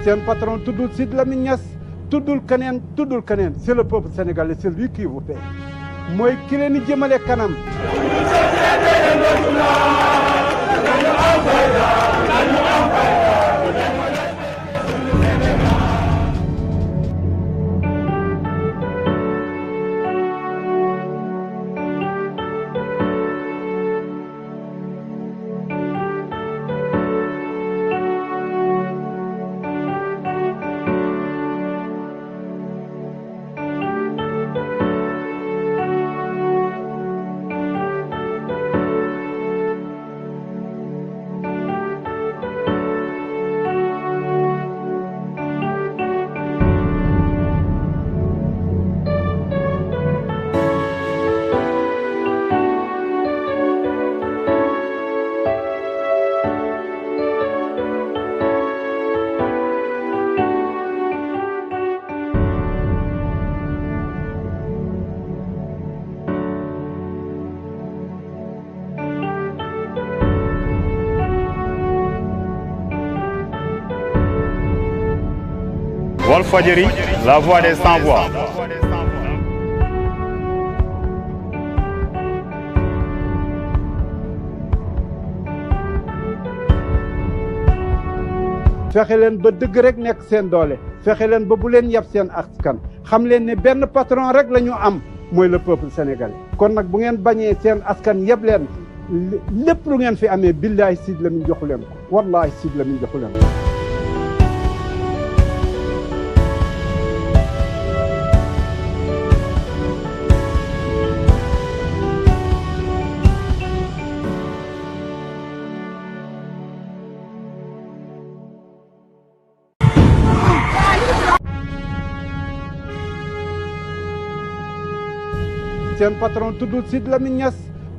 seen patron tuddul Sidy Lamine Niass tuddul keneen c'est le peuple sénégalais, c'est lui qui vous paie mooy ki leen di jëmale kanam. Walfadjri, la voix des sans-voix. fexe leen ba dëgg rek nekk seen doole fexe leen ba bu leen yab seen askan xam leen ne benn patron rek la ñu am mooy le peuple sénégalais. kon nag bu ngeen bañee seen askan yëpp leen lépp lu ngeen fi amee billahi Sidy Lamine joxu leen ko wallahi Sidy Lamine joxu leen ko. seen patron tuddul Sidy Lamine Niass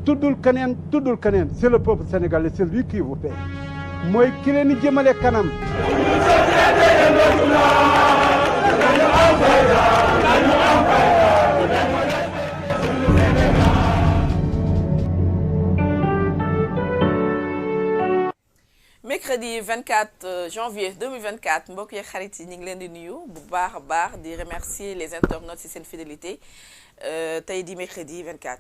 tuddul keneen c'est le peuple sénégalais, c'est lui qui vous paie mooy ki leen di jëmale kanam. Mercredi 24 janvier 2024 mbokk yi xarit yi ñu ngi leen di nuyu bu baax a baax di remercier les internautes ci seen fidélité tey di mercredi 24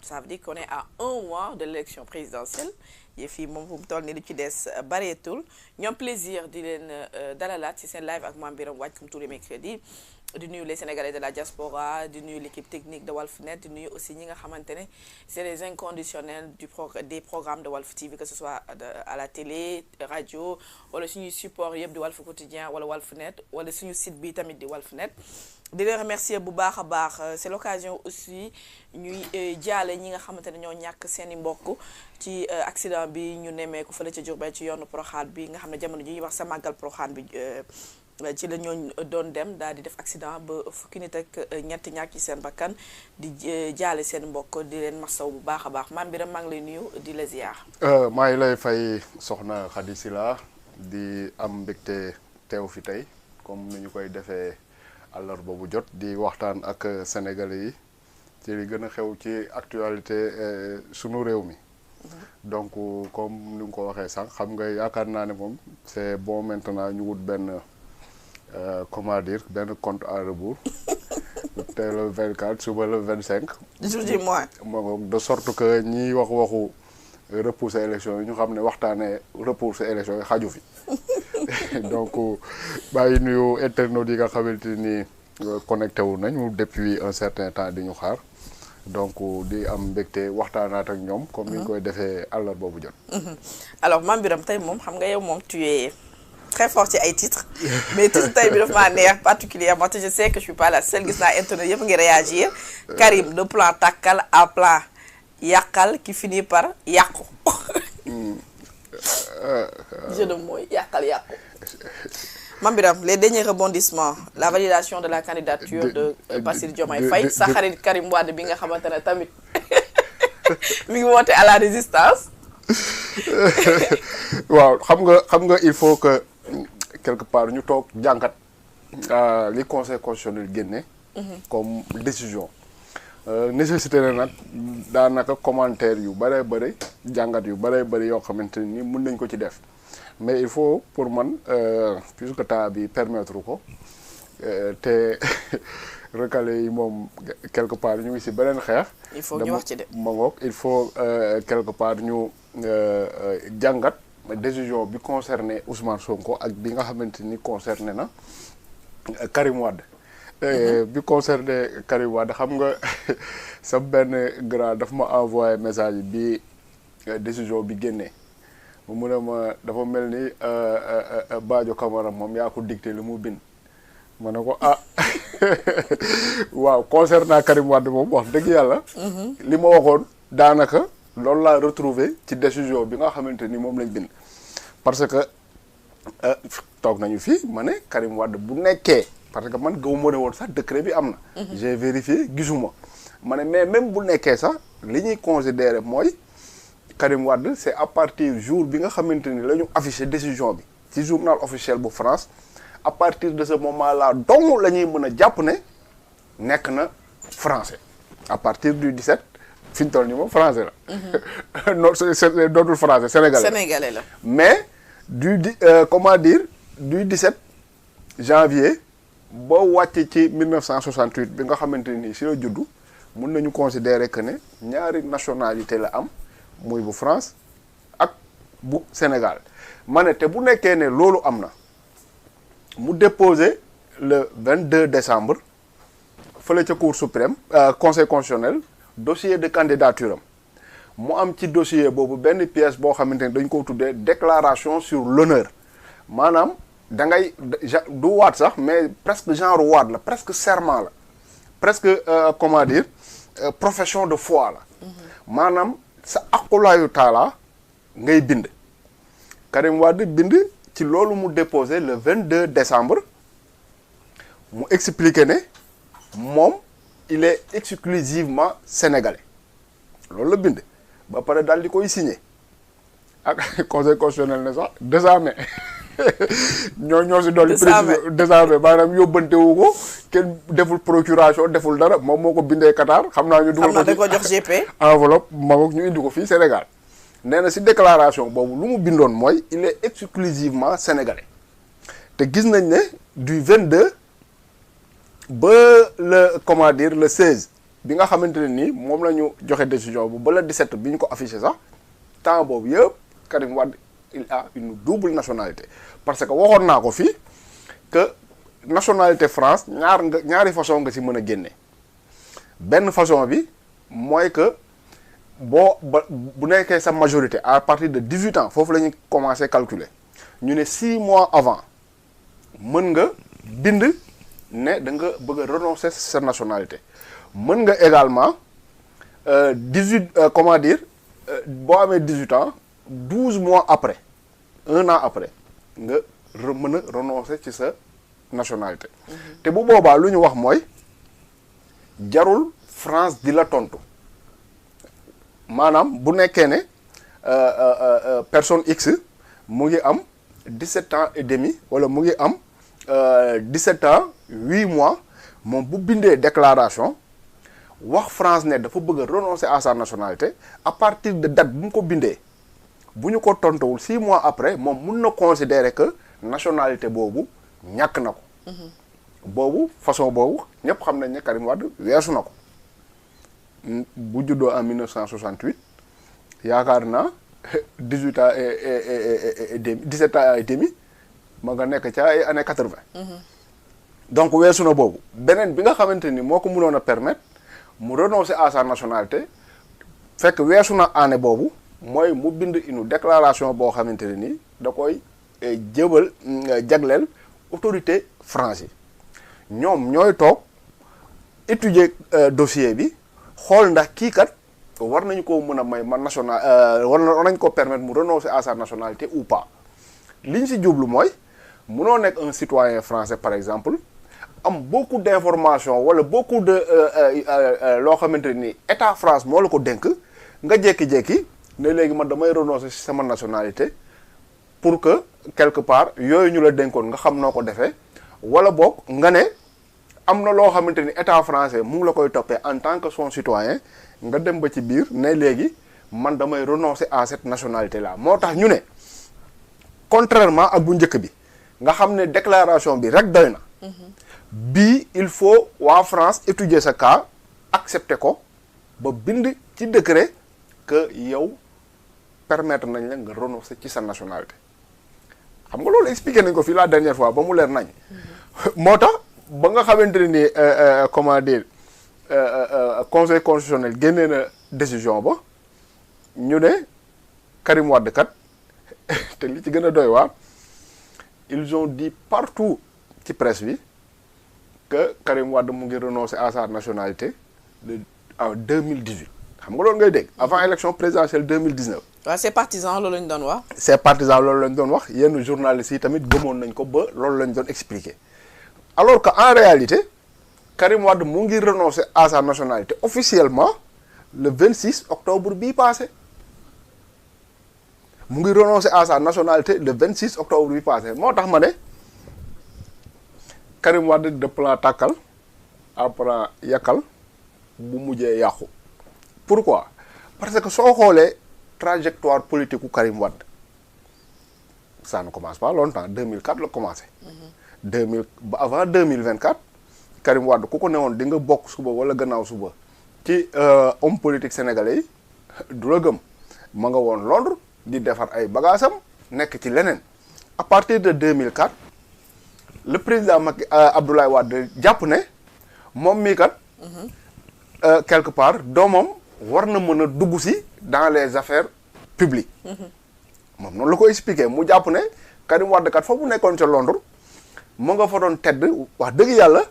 ça veut dire qu'on est à un mois de l'élection présidentielle yëf yi moom fu mu toll nii li ci des bareetul ñoom plaisir di leen dalalaat ci seen live ak Mame Birame Wathie comme tous les mercredis di nuyu les Sénégalais de la diaspora di nuyu l'équipe technique de Walfnet di nuyu aussi ñi nga xamante ne c'est les inconditionnels des programmes de Walf TV que ce soit à la télé radio wala suñuy support yëpp di Walf Quotidien wala Walfnet wala suñu site bi tamit di Walfnet di leen remercier bu baax a baax c'est l'occasion aussi ñuy jaale ñi nga xamante ne ñoo ñàkk seen i mbokk ci accident bi ñu nemmeeku fële ca Diourbel ci yoonu Proxaan bi nga xam ne jamono ji ñuy wax sa màggal Proxaan bi ci la ñooñ doon dem daal di def accident ba fukki nit ak ñetti ñàkk ci seen bakkan di jaale seen mbokk di leen masaw bu baax a baax Mame Birame maa ngi lay nuyu di la ziar. maa ngi lay fay soxna Khady Sylla di am mbégte teew fi tey comme ni ñu koy defee àllarba bu jot di waxtaan ak sénégalais yi ci li gën a xew ci actualité sunu réew mi. donc comme ni nga ko waxee sànq xam nga yaakaar naa ne moom c'est bon maintenant ñu wut benn. Comment dire benn compte à rebours te le 24 suba le 25. jour du mois. de sorte que ñiy waxu repousser élection yi ñu xam ne waxtaanee repousser élection yi xaju fi donc bàyyi nuyu internautes yi nga xamante ni connecté wu nañu depuis un certain temps di ñu xaar donc di am mbégte waxtaanaat ak ñoom. comme ni ñu koy defee àllarba boobu jot. alors Mame Birame tey moom xam nga yow moom tu es très fort ci ay titres mais titre tey bi daf maa neex particulièrement te je sais que je suis pas la seule gis naa internet yëpp ngi réagir Karim de plan tàkkal à plan yàqal qui finit par yàqu jeu de mots yàqal yàqu. Mame Birame les derniers rebondissements la validation de la candidature de Bassirou Diomaye Faye sa xarit Karim Wade bi nga xamante ne tamit mi ngi woote à la résistance. waaw xam nga il faut que quelque part ñu toog jàngat li conseil constitutionnel génne comme décision nécessité na nag daanaka commentaire yu bëree bëri jàngat yu bëree bëri yoo xamante ni mën nañ ko ci def mais il faut pour man puisque temps bi permettre ko te recalé yi moom quelque part ñu ngi ci beneen xeex. il faut ñu wax ci de. ma ngoog il faut quelque part ñu jàngat décision bi concerné Ousmane Sonko ak bi nga xamante ni concerné na Karim Wade. bi concerné Karim Wade xam nga sa benn grand daf ma envoyé message bi décision bi génnee mu ne ma dafa mel ni Badio Camara moom yaa ko dicté li mu bind. ma ne ko ah waaw concernant Karim Wade moom wax dëgg yàlla. li ma waxoon daanaka loolu laa retrouvé ci décision bi nga xamante ni moom lañ bind. parce que toog nañu fii ma ne Karim Wade bu nekkee parce que man gëwuma ne woon sax décret bi am na. j'ai vérifié gisuma ma ne mais même bu nekkee sax li ñuy considérer mooy Karim Wade c'est à partir jour bi nga xamante ni la ñu affiché décision bi ci journal officiel bu France. à partir de ce moment-là dong la ñuy mën a jàpp ne nekk na français à partir du 17 fi ñu toll nii moom français la. non c'est dootul français sénégalais la. mais du comment dire du 17 janvier ba wàcc ci 1968 bi nga xamante ni si la juddu mun nañu considérer que ne ñaari nationalité la am muy bu France ak bu Sénégal ma ne te bu nekkee ne loolu am na. mu déposé le 22 décembre fële ca cour suprême conseil constitutionnel dossier de candidature am mu am ci dossier boobu benn pièce boo xamante ni dañ ko tuddee déclaration sur l'honneur maanaam da ngay du waat sax mais presque genre waat la presque serment la presque comment dire profession de foi la maanaam sa aqulaayu taala ngay bind Karim Wade bind ci loolu mu déposé le 22 décembre mu expliqué ne moom il est exclusivement sénégalais loolu la bind ba pare daal di koy signé ak conseil constitutionnel ne sax désormais ñoo si dolli précision désormais maanaam yóbbante wu ko kenn deful procuration deful dara moom moo ko bindee Qatar xam naa ñu dugal ko jox GP enveloppe magoog ñu indi ko fii Sénégal nee na si déclaration boobu lu mu bindoon mooy il est exclusivement sénégalais te gis nañ ne du 22 ba le comment dire le 16 bi nga xamante ne nii moom la ñu joxe décision bu ba le 17 bi ñu ko affiché sax temps boobu yëpp Karim Wade il a une double nationalité parce que waxoon naa ko fii que nationalité France ñaari façon nga si mën a génne benn façon bi mooy que bu nekkee sa majorité à partir de 18 ans foofu la ñuy commencer calculer ñu ne 6 mois avant mën nga bind ne da nga bëgg a renoncer sa nationalité mën nga également 18 comment dire boo amee 18 ans 12 mois après 1 an après nga mën a renoncer ci sa nationalité te bu boobaa lu ñu wax mooy jarul France di la tontu maanaam bu nekkee ne personne X mu ngi am 17 ans et demi wala mu ngi am 17 ans 8 mois moom bu bindee déclaration wax France ne dafa bëgg a renoncer à sa nationalité à partir de date bu mu ko bindee bu ñu ko tontawul 6 mois après moom mun na considérer que nationalité boobu ñàkk na ko. boobu façon boobu ñëpp xam nañ ne Karim Wade weesu na ko bu juddoo en 1968 yaakaar naa 18 ans et demi 17 ans et demi ma nga nekk ca ay années 80. donc weesu na boobu beneen bi nga xamante ni moo ko mënoon a permettre mu renoncer à sa nationalité fekk weesu na année boobu mooy mu bind une déclaration boo xamante ne ni da koy jëbal jagleel autorité française ñoom ñooy toog étudier dossier bi xool ndax kii kat war nañu ko mën a may man national war nañu ko permettre mu renoncer à sa nationalité ou pas li ñu si jublu mooy mënoo nekk un citoyen français par exemple am beaucoup d'informations wala beaucoup de loo xamante ni état France moo la ko dénk nga jékki-jékki ne léegi man damay renoncer ci sama nationalité pour que quelque part yooyu ñu la dénkoon nga xam noo ko defee wala boog nga ne am na loo xamante ni état français mu ngi la koy toppee en tant que son citoyen nga dem ba ci biir ne léegi man damay renoncer à cette nationalité là moo tax ñu ne contrairement ak bu njëkk bi nga xam ne déclaration bi rek doy na bii il faut waa France étudier sa cas accepter ko ba bind ci décret que yow permettre nañ la nga renoncer ci sa nationalité xam nga loolu expliqué nañ ko fii la dernière fois ba mu leer nañ moo tax ba nga xamante ne ni comment dire conseil constitutionnel génnee na décision ba ñu ne Karim Wade kat te li ci gën a doy waar ils ont dit partout ci presse bi que Karim Wade mu ngi renoncer à sa nationalité en 2018 xam nga loolu ngay dégg avant élection présidentielle 2019. waaw ses partisans loolu lañ doon wax. ses partisans loolu lañ doon wax yenn journalistes yi tamit gëmoon nañ ko ba loolu lañ doon expliquer alors que en réalité Karim Wade mu ngi renoncer à sa nationalité officiellement le 26 octobre bii passé mu ngi renoncer à sa nationalité le 26 octobre bii passé moo tax ma ne Karim Wade de plan tàkkal à plan yàkkal bu mujjee yàqu. Pourquoi? Parce que soo xoolee trajectoire politique u Karim Wade ça ne commence pas longtemps 2004 la commencé. 2000 ba avant 2024 Karim Wade ku ko newoon di nga bokk suba wala gannaaw suba ci homme politique sénégalais yi du la gëm ma nga woon Londres di defar ay bagaasam nekk ci leneen à partir de 2004 le président Macky Abdoulaye Wade jàpp ne moom mii kat. Quelque part doomam war na mën a dugg si dans les affaires publiques moom noonu la ko expliqué mu jàpp ne Karim Wade kat fa mu nekkoon ca Londres mu nga fa doon tedd wax dëgg yàlla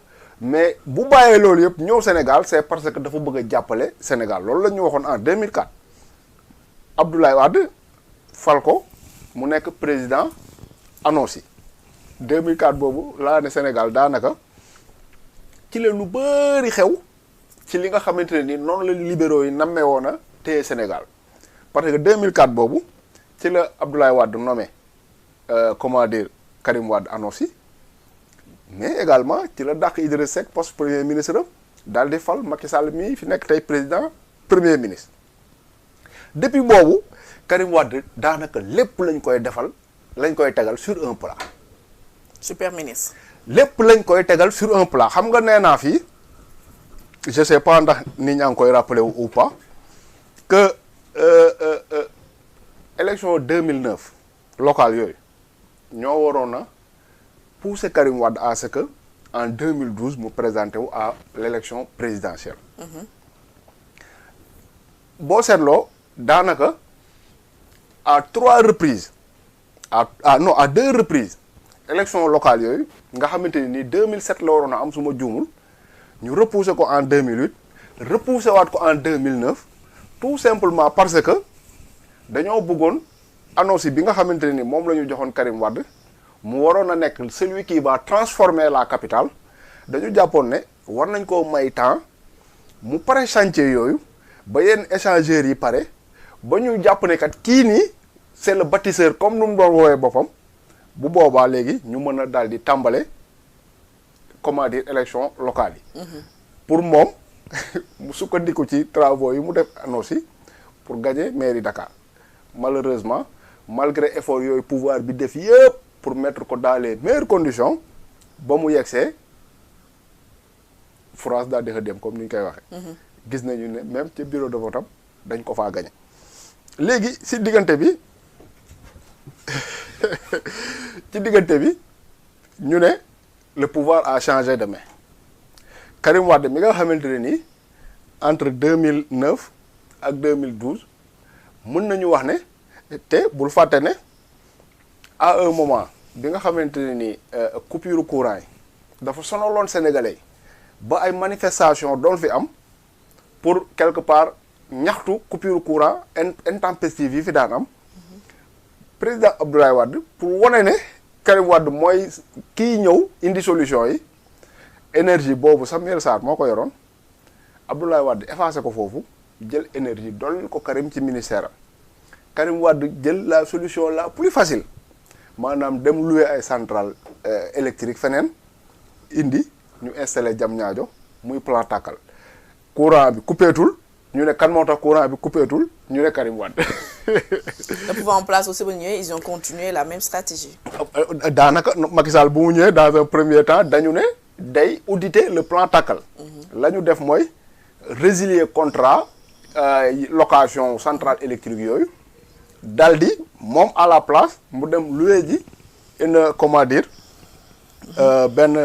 mais bu bàyyee loolu yëpp ñëw Sénégal c'est parce que dafa bëgg a jàppale Sénégal loolu la ñu waxoon en 2004 Abdoulaye Wade fal ko mu nekk président annoncé 2004 boobu laa ne Sénégal daanaka ci la lu bëri xew ci li nga xamante ne ni noonu la libéraux yi nammee woon a téye Sénégal parce que 2004 boobu ci la Abdoulaye Wade nommé comment dire Karim Wade annoncé mais également ci la dàq Idriss Seck poste premier ministre daal di fal Macky Sall mii fi nekk tey président premier ministre depuis boobu Karim Wade daanaka lépp lañ koy defal lañ koy tegal sur un plat. super ministre. lépp lañ koy tegal sur un plat xam nga nee naa fii je sais pas ndax nit ñaa ngi koy rappeler ou pas que élection 2009 locale yooyu ñoo waroon a pousser Karim Wade à ce que en 2012 mu présenté wu à l'élection présidentielle. boo seetloo daanaka à 3 reprises à 2 reprises élection locale yooyu nga xamante ni 2007 la waroon a am su ma juumul ñu repousser ko en 2008 repousser waat ko en 2009 tout simplement parce que dañoo bëggoon annonce bi nga xamante ni moom la ñu joxoon Karim Wade mu waroon a nekk celui qui va transformer la capitale dañu jàppoon ne war nañ koo may temps mu pare chantier yooyu ba yenn échangeurs yi pare ba ñu jàpp ne kat kii nii c'est le bâtisseur comme nu mu doon woowee boppam bu boobaa léegi ñu mën a daal di tàmbale comment dire élection locale yi. pour moom mu sukkandiku ci travaux yi mu def annonce yi pour gagner mairie Dakar malheureusement malgré effort yooyu pouvoir bi def yëpp pour mettre ko dans les meilleures conditions ba mu yegsee France daal di xëddeem comme ni ñu koy waxee. gis nañu ne même ci bureau de vote am dañ ko faa gagné léegi si diggante bi ñu ne le pouvoir a changé de main Karim Wade mi nga xamante ne nii entre 2009 ak 2012 mën nañu wax ne te bul fàtte ne à un moment bi nga xamante ne nii coupure courant yi dafa sonaloon sénégalais yi ba ay manifestation doon fi am pour quelque part ñaxtu coupure courant intempestive yi fi daan am président Abdoulaye Wade pour wane ne Karim Wade mooy kii ñëw indi solution yi énergie boobu Samuel Sarr moo ko yoroon Abdoulaye Wade effacé ko foofu jël énergie dolli ko Karim ci ministère am Karim Wade jël la solution la plus facile maanaam dem louer ay centrale électrique feneen indi ñu installé Diamniadio muy plan tàkkal courant bi coupétul ñu ne kan moo tax courant bi coupétul ñu ne Karim Wade Le pouvoir en place aussi, ils ont continué la même stratégie. daanaka Macky Sall bu mu ñëwee dans un premier temps dañu ne day auditer le plan Takkal. la ñu def mooy résilier contrat location centrale électrique yooyu daldi moom à la place mu dem louer ji une comment dire benn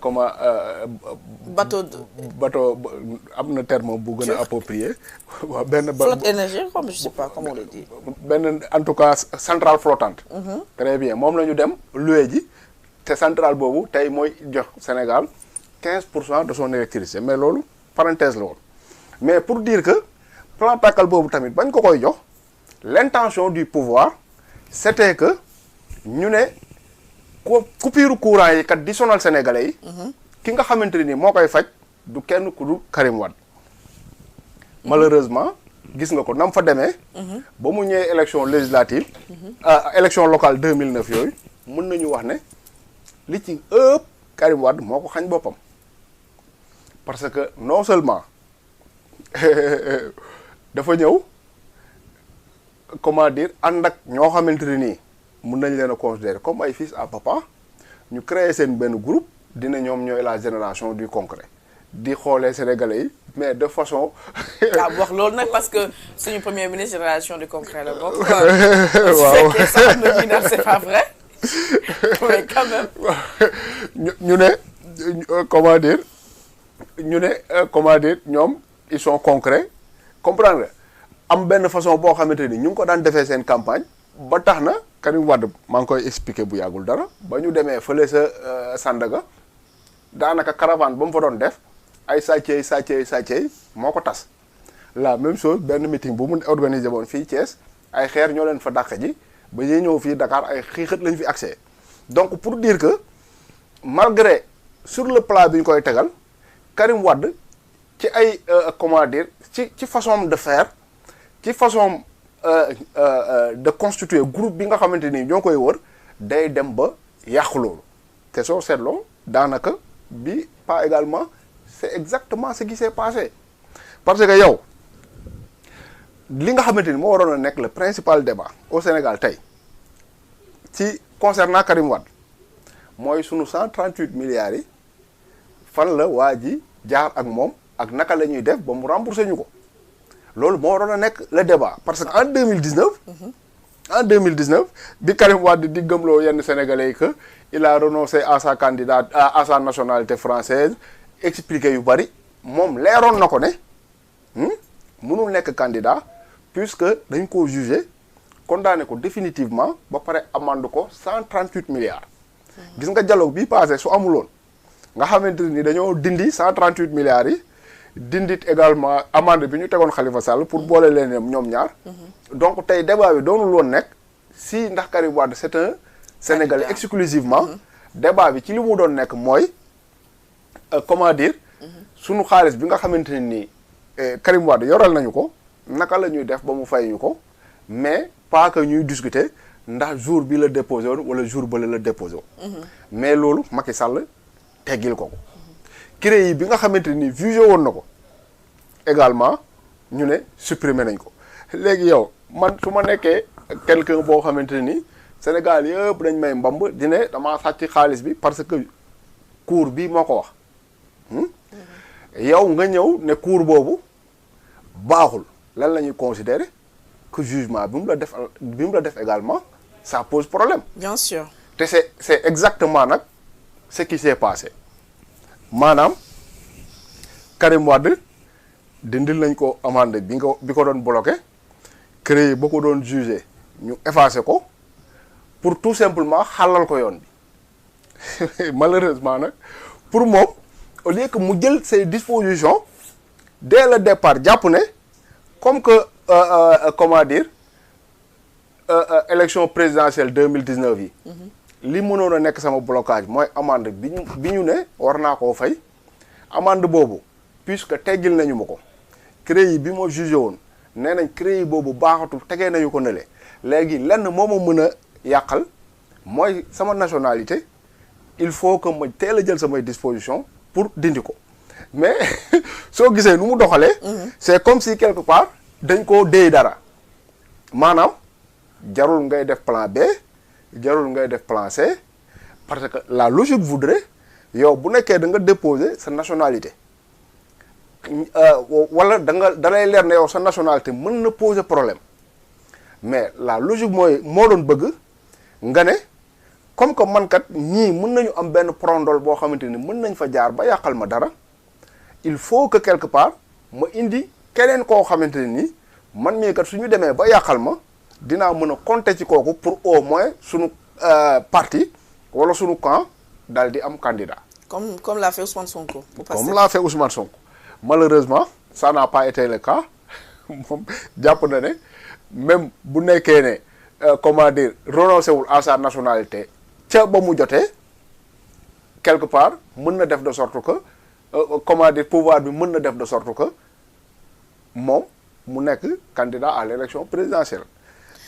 comment bateau am na terme bu gën a approprié waaw benn flotte énergie comme je sais pas comment on le dit benn en tout cas centrale flottante très bien moom la ñu dem loué ji te centrale boobu tey mooy jox Sénégal 15% de son électricité mais loolu parenthèse la woon mais pour dire que plan Takkal boobu tamit bañ ko koy jox l'intention du pouvoir c'était que ñu ne coupure courant yi kat di sonal sénégalais yi ki nga xamante ni moo koy faj du kenn ku dul Karim Wade malheureusement gis nga ko nam fa demee ba mu ñëwee élection législative élection locale 2009 yooyu mën nañu wax ne li ci ëpp Karim Wade moo ko xañ boppam parce que non seulement dafa ñëw comment dire ànd ak ñoo xamante ne nii mun nañ leen a considérer comme ay fils à papa ñu créer seen benn groupe dina ñoom ñooy la génération du concret di xoolee sénégalais yi mais de façon. waaw wax loolu nag parce que suñu premier ministre génération du concret la bokk. waaw su fekkee sax am na ñu naan c'est pas vrai mais quand même. ñu ne comment dire ñu ne comment dire ñoom ils sont concrets comprendre nga am benn façon boo xamante ni ñu ngi ko daan defee seen campagne ba tax na Karim Wade maa ngi koy expliquer bu yàggul dara ba ñu demee fële sa Sandaga daanaka caravane ba mu fa doon def ay sàcceey moo ko tas la même chose benn meeting bu mu organisé woon fii Thiès ay xeer ñoo leen fa dàq ji ba ñuy ñëw fii Dakar ay xiixat lañ fi accès donc pour dire que malgré sur le plan bi ñu koy tegal Karim Wade ci ay comment dire ci façon de faire ci façon de constituer groupe bi nga xamante ni ñoo koy wër day dem ba yàqu loolu te soo seetloo daanaka bi pas également c'est exactement ce qui s'est passé parce que yow li nga xamante ni moo waroon a nekk le principal débat au Sénégal tey ci concernant Karim Wade mooy sunu 138 milliards yi fan la waa ji jaar ak moom ak naka la ñuy def ba mu rembourser ñu ko loolu moo waroon a nekk le débat parce que en 2019 bi Karim Wade di gëmloo yenn sénégalais yi que il a renoncé à sa candidat à sa nationalité française expliqué yu bari moom leeroon na ko ne mënul nekk candidat puisque dañ koo jugé condamné ko définitivement ba pare amande ko 138 milliards. gis nga dialogue bi passé su amuloon nga xamante ni dañoo dindi 138 milliards yi. dindit également amende bi ñu tegoon Khalifa Sall pour boole leen ñoom ñaar. donc tey débat bi doonul woon nekk si ndax Karim Wade c'est un Sénégalais exclusivement débat bi ci li mu doon nekk mooy comment dire sunu xaalis bi nga xamante ne nii Karim Wade yoral nañu ko naka la ñuy def ba mu fay ñu ko mais pas que ñuy discuter ndax jour bi la déposé woon wala jour ba la déposé woon. mais loolu Macky Sall teggil ko. CREI yi bi nga xamante ni jugé woon na ko également ñu ne supprimer nañ ko léegi yow man su ma nekkee quelqu'un boo xamante ni Sénégal yëpp dañ may mbamb di ne damaa sàcc xaalis bi parce que cour bi moo ko wax yow nga ñëw ne cour boobu baaxul lan la ñuy considérer que jugement bi mu la def également ça pose problème. bien sûr. te c'est exactement nag ce qui s'est passé. maanaam Karim Wade dindil nañ ko amende bi ko doon bloqué CREI ba ko doon jugé ñu effacé ko pour tout simplement xàllal ko yoon bi malheureusement nag pour moom au lieu que mu jël ses dispositions dès le départ jàpp ne comme que comment dire élection présidentielle 2019 yi li mënoon a nekk sama blocage mooy amende bi ñu ne war naa koo fay amende boobu puisque teggil nañu ma ko CREI bi ma jugé woon nee nañ CREI boobu baaxatul tegee nañu ko nële léegi lenn moo ma mën a yàqal mooy sama nationalité il faut que ma teel a jël samay disposition pour dindi ko mais soo gisee nu mu doxalee c'est comme si quelque part dañ koo déy dara maanaam jarul ngay def plan B jarul ngay def plan C parce que la logique voudrait yow bu nekkee da nga déposer sa nationalité wala da lay leer ne yow sa nationalité mën na poser problème mais la logique moo doon bëgg nga ne comme que man kat ñii mën nañu am benn prondol boo xamante ni mën nañ fa jaar ba yàqal ma dara il faut que quelque part ma indi keneen koo xamante ne ni man mii kat suñu demee ba yàqal ma dinaa mën a compter ci kooku pour au moins suñu parti wala suñu camp daal di am candidat. comme l'a fait Ousmane Sonko. comme l'a fait Ousmane Sonko malheureusement ça n'a pas été le cas moom jàpp na ne même bu nekkee ne comment dire renoncé wul à sa nationalité ca ba mu jotee quelque part mën na def de sorte que comment dire pouvoir bi mën na def de sorte que moom mu nekk candidat à l'élection présidentielle.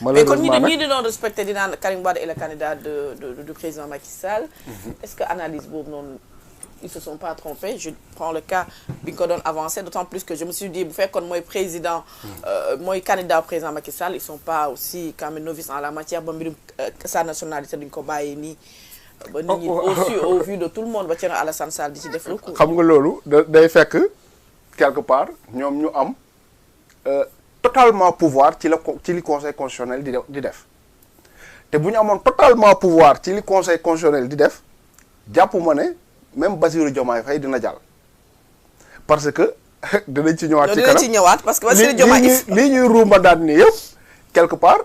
Mais comme ñi di doon respecté dinaan Karim Wade est le candidat du président Macky Sall. Est-ce que analyse boobu noonu ils se sont pas trompés? Je prends le cas bi nga ko doon avancé d'autant plus que je me suis dit bu fekkoon mooy président mooy candidat au président Macky Sall ils sont pas aussi quand même novices en la matière ba mbirum sa nationalité duñ ko bàyyi nii ba nit ñi aussi au vu de tout le monde ba Thierno Alassane Sall di ci def recours. xam nga loolu day fekk quelque part ñoom ñu am totalement pouvoir ci li conseil constitutionnel di def te bu ñu amoon totalement pouvoir ci li conseil constitutionnel di def jàpp ma ne même Bassirou Diomaye Faye dina jàll parce que dinañ ci ñëwaat. ci kanam parce que Bassirou Diomaye lii ñuy ruuma daan ni yëpp quelque part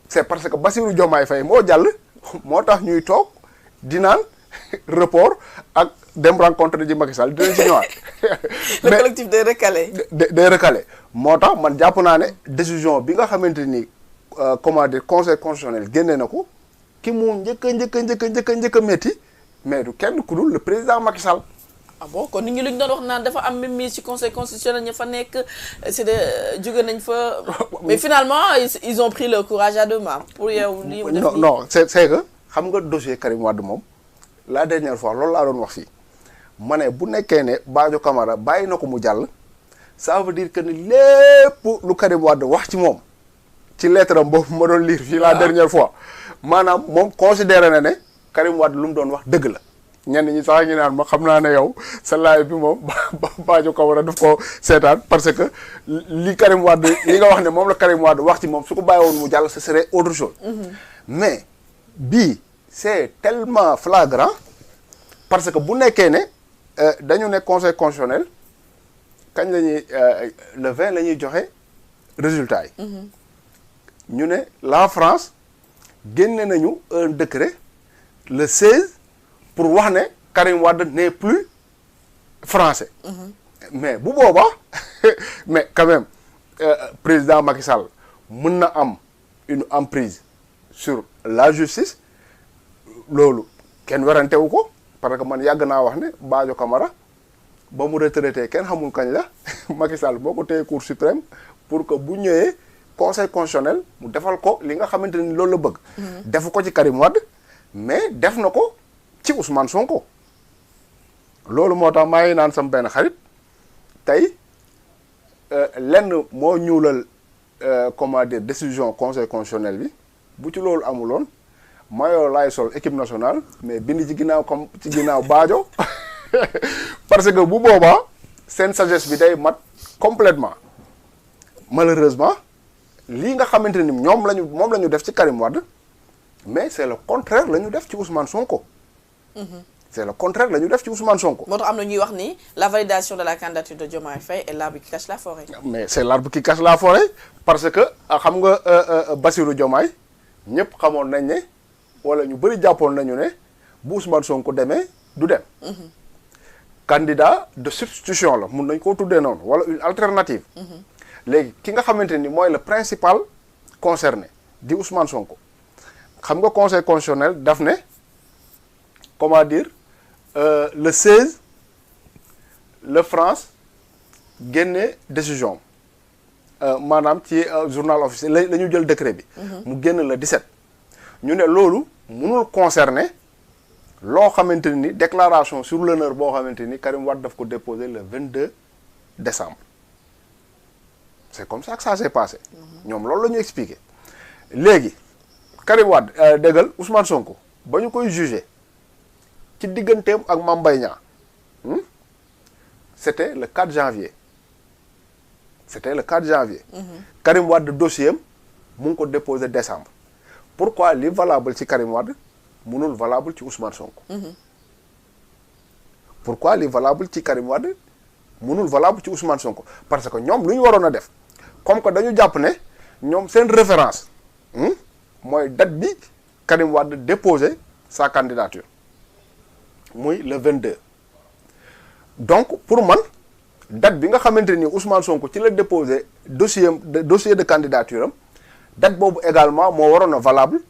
c'est parce que Bassirou Diomaye Faye moo jàll moo tax ñuy toog di naan report ak dem rencontre ji Macky Sall dinañ ci ñëwaat. le collectif des recalés. des recalés moo tax man jàpp naa ne décision bi nga xamante ni comment dire conseil constitutionnel génne na ko ki mu njëkk a métti mais du kenn ku dul le président Macky Sall. ah bon kon nit ñi lu ñu doon wax naan dafa am même mise ci conseil constitutionnel ña fa nekk c'est de jóge nañ fa. mais finalement ils ont pris le courage à deux mains pour yow. lii mu def non c'est que xam nga dossier Karim Wade moom la dernière fois loolu laa doon wax fii ma ne bu nekkee ne Badio Camara bàyyi na ko mu jàll ça veut dire que ni lépp lu Karim Wade wax ci moom ci lettre am boobu ma doon lire fii la dernière fois maanaam moom considéré na ne Karim Wade lu mu doon wax dëgg la. ñenn ñi sax ngi naan ma xam naa ne yow sa laay bi moom Badio Camara daf ko seetaan parce que li Karim Wade li nga wax ne moom la Karim Wade wax ci moom su ko bàyyi woon mu jàll ce serait autre chose. Mais bii c'est tellement flagrant parce que bu nekkee ne dañu ne conseil constitutionnel kañ la ñuy le 20 la ñuy joxe résultat yi. ñu ne la France génne nañu un décret le 16. pour wax ne Karim Wade n'est plus français. Mais bu boobaa mais quand même président Macky Sall mën na am une emprise sur la justice loolu kenn werantewu ko parce que man yàgg naa wax ne Badio Camara ba mu retraité kenn xamul kañ la Macky Sall boo ko téye Cour suprême pour que bu ñëwee conseil constitutionnel mu defal ko li nga xamante ni loolu la bëgg. defu ko ci Karim Wade mais def na ko. ci Ousmane Sonko loolu moo tax maa ngi naan sama benn xarit tey lenn moo ñuulal comment dire décision conseil constitutionnel bi bu ci loolu amuloon mayoo laay sol équipe nationale mais bind ci ginnaaw comme ci ginnaaw Badio parce que bu boobaa seen sagesse bi day mat complètement malheureusement lii nga xamante ni moom la ñu def ci Karim Wade mais c'est le contraire la ñu def ci Ousmane Sonko. C'est le contraire la ñu def ci Ousmane Sonko. moo tax am na ñuy wax ni la validation de la candidature de Diomaye Faye est l'arbre qui cache la forêt. mais c'est l'arbre qui cache la forêt parce que xam nga Bassirou Diomaye ñëpp xamoon nañ ne wala ñu bëri jàppoon nañu ne bu Ousmane Sonko demee du dem. Candidat de substitution la mun nañ koo tuddee noonu wala une alternative. léegi ki nga xamante ni mooy le principal concerné di Ousmane Sonko xam nga conseil constitutionnel daf ne. Comment dire le 16 la France génne décision maanaam ci journal officiel la ñu jël décret bi. mu génn le 17. ñu ne loolu mënul concerner loo xamante ni déclaration sur l'honneur boo xamante ni Karim Wade daf ko déposer le 22 décembre c'est comme ça que ça s'est passé ñoom loolu la ñu expliqué léegi Karim Wade déggal Ousmane Sonko ba ñu koy jugé ci digganteem ak Mame Mbaye Niang c'était le 4 janvier Karim Wade dossier am mu ngi ko déposé décembre pourquoi li valable ci Karim Wade mënul valable ci Ousmane Sonko pourquoi li valable ci Karim Wade mënul valable ci Ousmane Sonko parce que ñoom lu ñu waroon a def comme que dañu jàpp ne ñoom seen référence mooy date bi Karim Wade déposé sa candidature muy le 22 donc pour man date bi nga xamante ni Ousmane Sonko ci la déposé dossier de candidature am date boobu également moo waroon a valable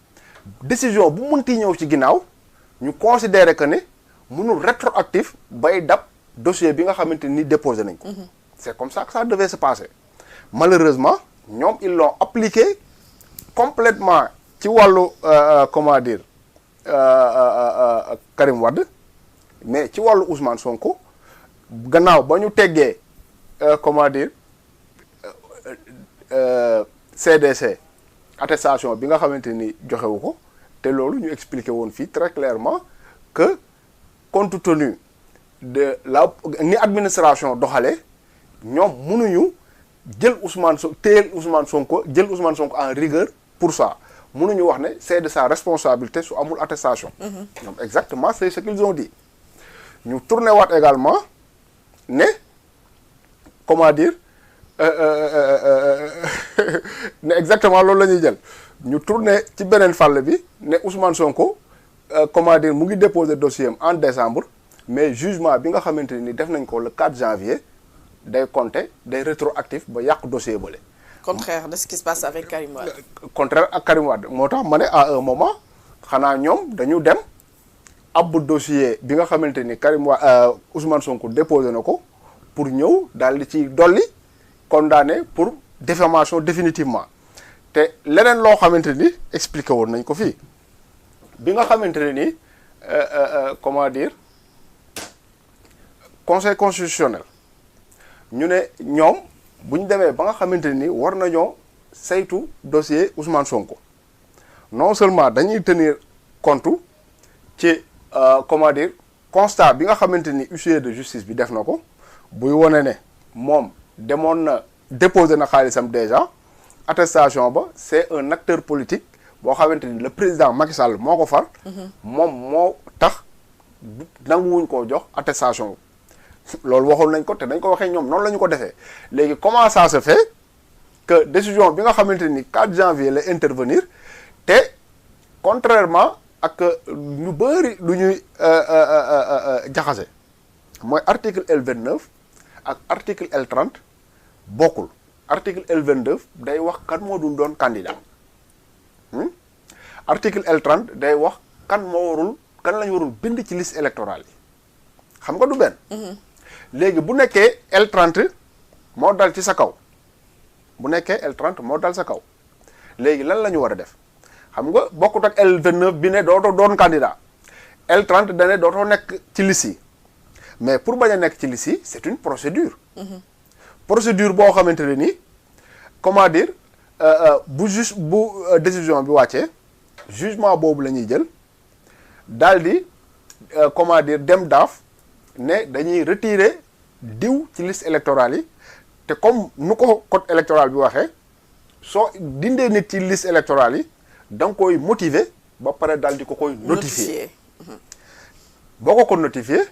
décision bu mënti ñëw ci ginnaaw ñu considérer que ne mënul rétroactif bay dab dossier bi nga xamante ni déposé nañ ko. c'est comme ça que ça devait se passer malheureusement ñoom ils l'ont appliqué complètement ci wàllu comment dire Karim Wade mais ci wàllu Ousmane Sonko gannaaw ba ñu teggee comment dire CDC attestation bi nga xamante ni joxewu ko te loolu ñu expliqué woon fii très clairement que compte tenu de la ni administration doxalee ñoom mënuñu jël téyel Ousmane Sonko en rigueur pour ça mënuñu wax ne c'est de sa responsabilité su amul attestation ñoom exactement c'est ce qu'ils ont dit ñu tourné waat également ne comment dire ne exactement loolu la ñuy jël ñu tourné ci beneen fàll bi ne Ousmane Sonko comment dire mu ngi déposer dossier am en décembre mais jugement bi nga xamante ni def nañ ko le 4 janvier day compter day rétroactif ba yàq dossier bële. contraire de ce qui se passe avec Karim Wade. contraire ak Karim Wade moo tax ma ne à un moment xanaa ñoom dañu dem ab dossier bi nga xamante ni Karim Wade Ousmane Sonko déposé na ko pour ñëw daal di ci dolli condamné pour diffamation définitivement te leneen loo xamante ni expliqué woon nañ ko fii bi nga xamante ne ni comment dire conseil constitutionnel ñu ne ñoom bu ñu demee ba nga xamante ni war nañoo saytu dossier Ousmane Sonko non seulement dañuy tenir compte ci comment dire constat bi nga xamante ni huissier de justice bi def na ko buy wone ne moom demoon na déposer na xaalisam déjà attestation ba c'est un acteur politique boo xamante ni le président Macky Sall moo ko far moom moo tax nanguwuñ koo jox attestation loolu waxoon nañ ko te dañ ko waxee ñoom noonu la ñu ko defee léegi comment ça se fait que décision bi nga xamante ni 4 janvier la intervenir te contrairement ak ñu bëri lu ñuy jaxase mooy article L29 ak article L30 bokkul article L29 day wax kan moo dul doon candidat article L30 day wax kan lañ warul bind ci liste électorale yi xam nga du benn léegi bu nekkee L30 moo dal ci sa kaw bu nekkee L30 moo dal sa kaw léegi lan la ñu war a def xam nga bokkut ak L29 bi ne dootoo doon candidat L30 da ne dootoo nekk ci liste yi mais pour bañ a nekk ci liste yi c'est une procédure procédure boo xamante ne nii comment dire bu décision bi wàccee jugement boobu la ñuy jël daal di comment dire dem daaf ne dañuy retirer diw ci liste électorale yi te comme nu ko code électoral bi waxee soo dindee nit ci liste électorale yi da nga koy motiver ba pare daal di ko koy notifier boo ko notifier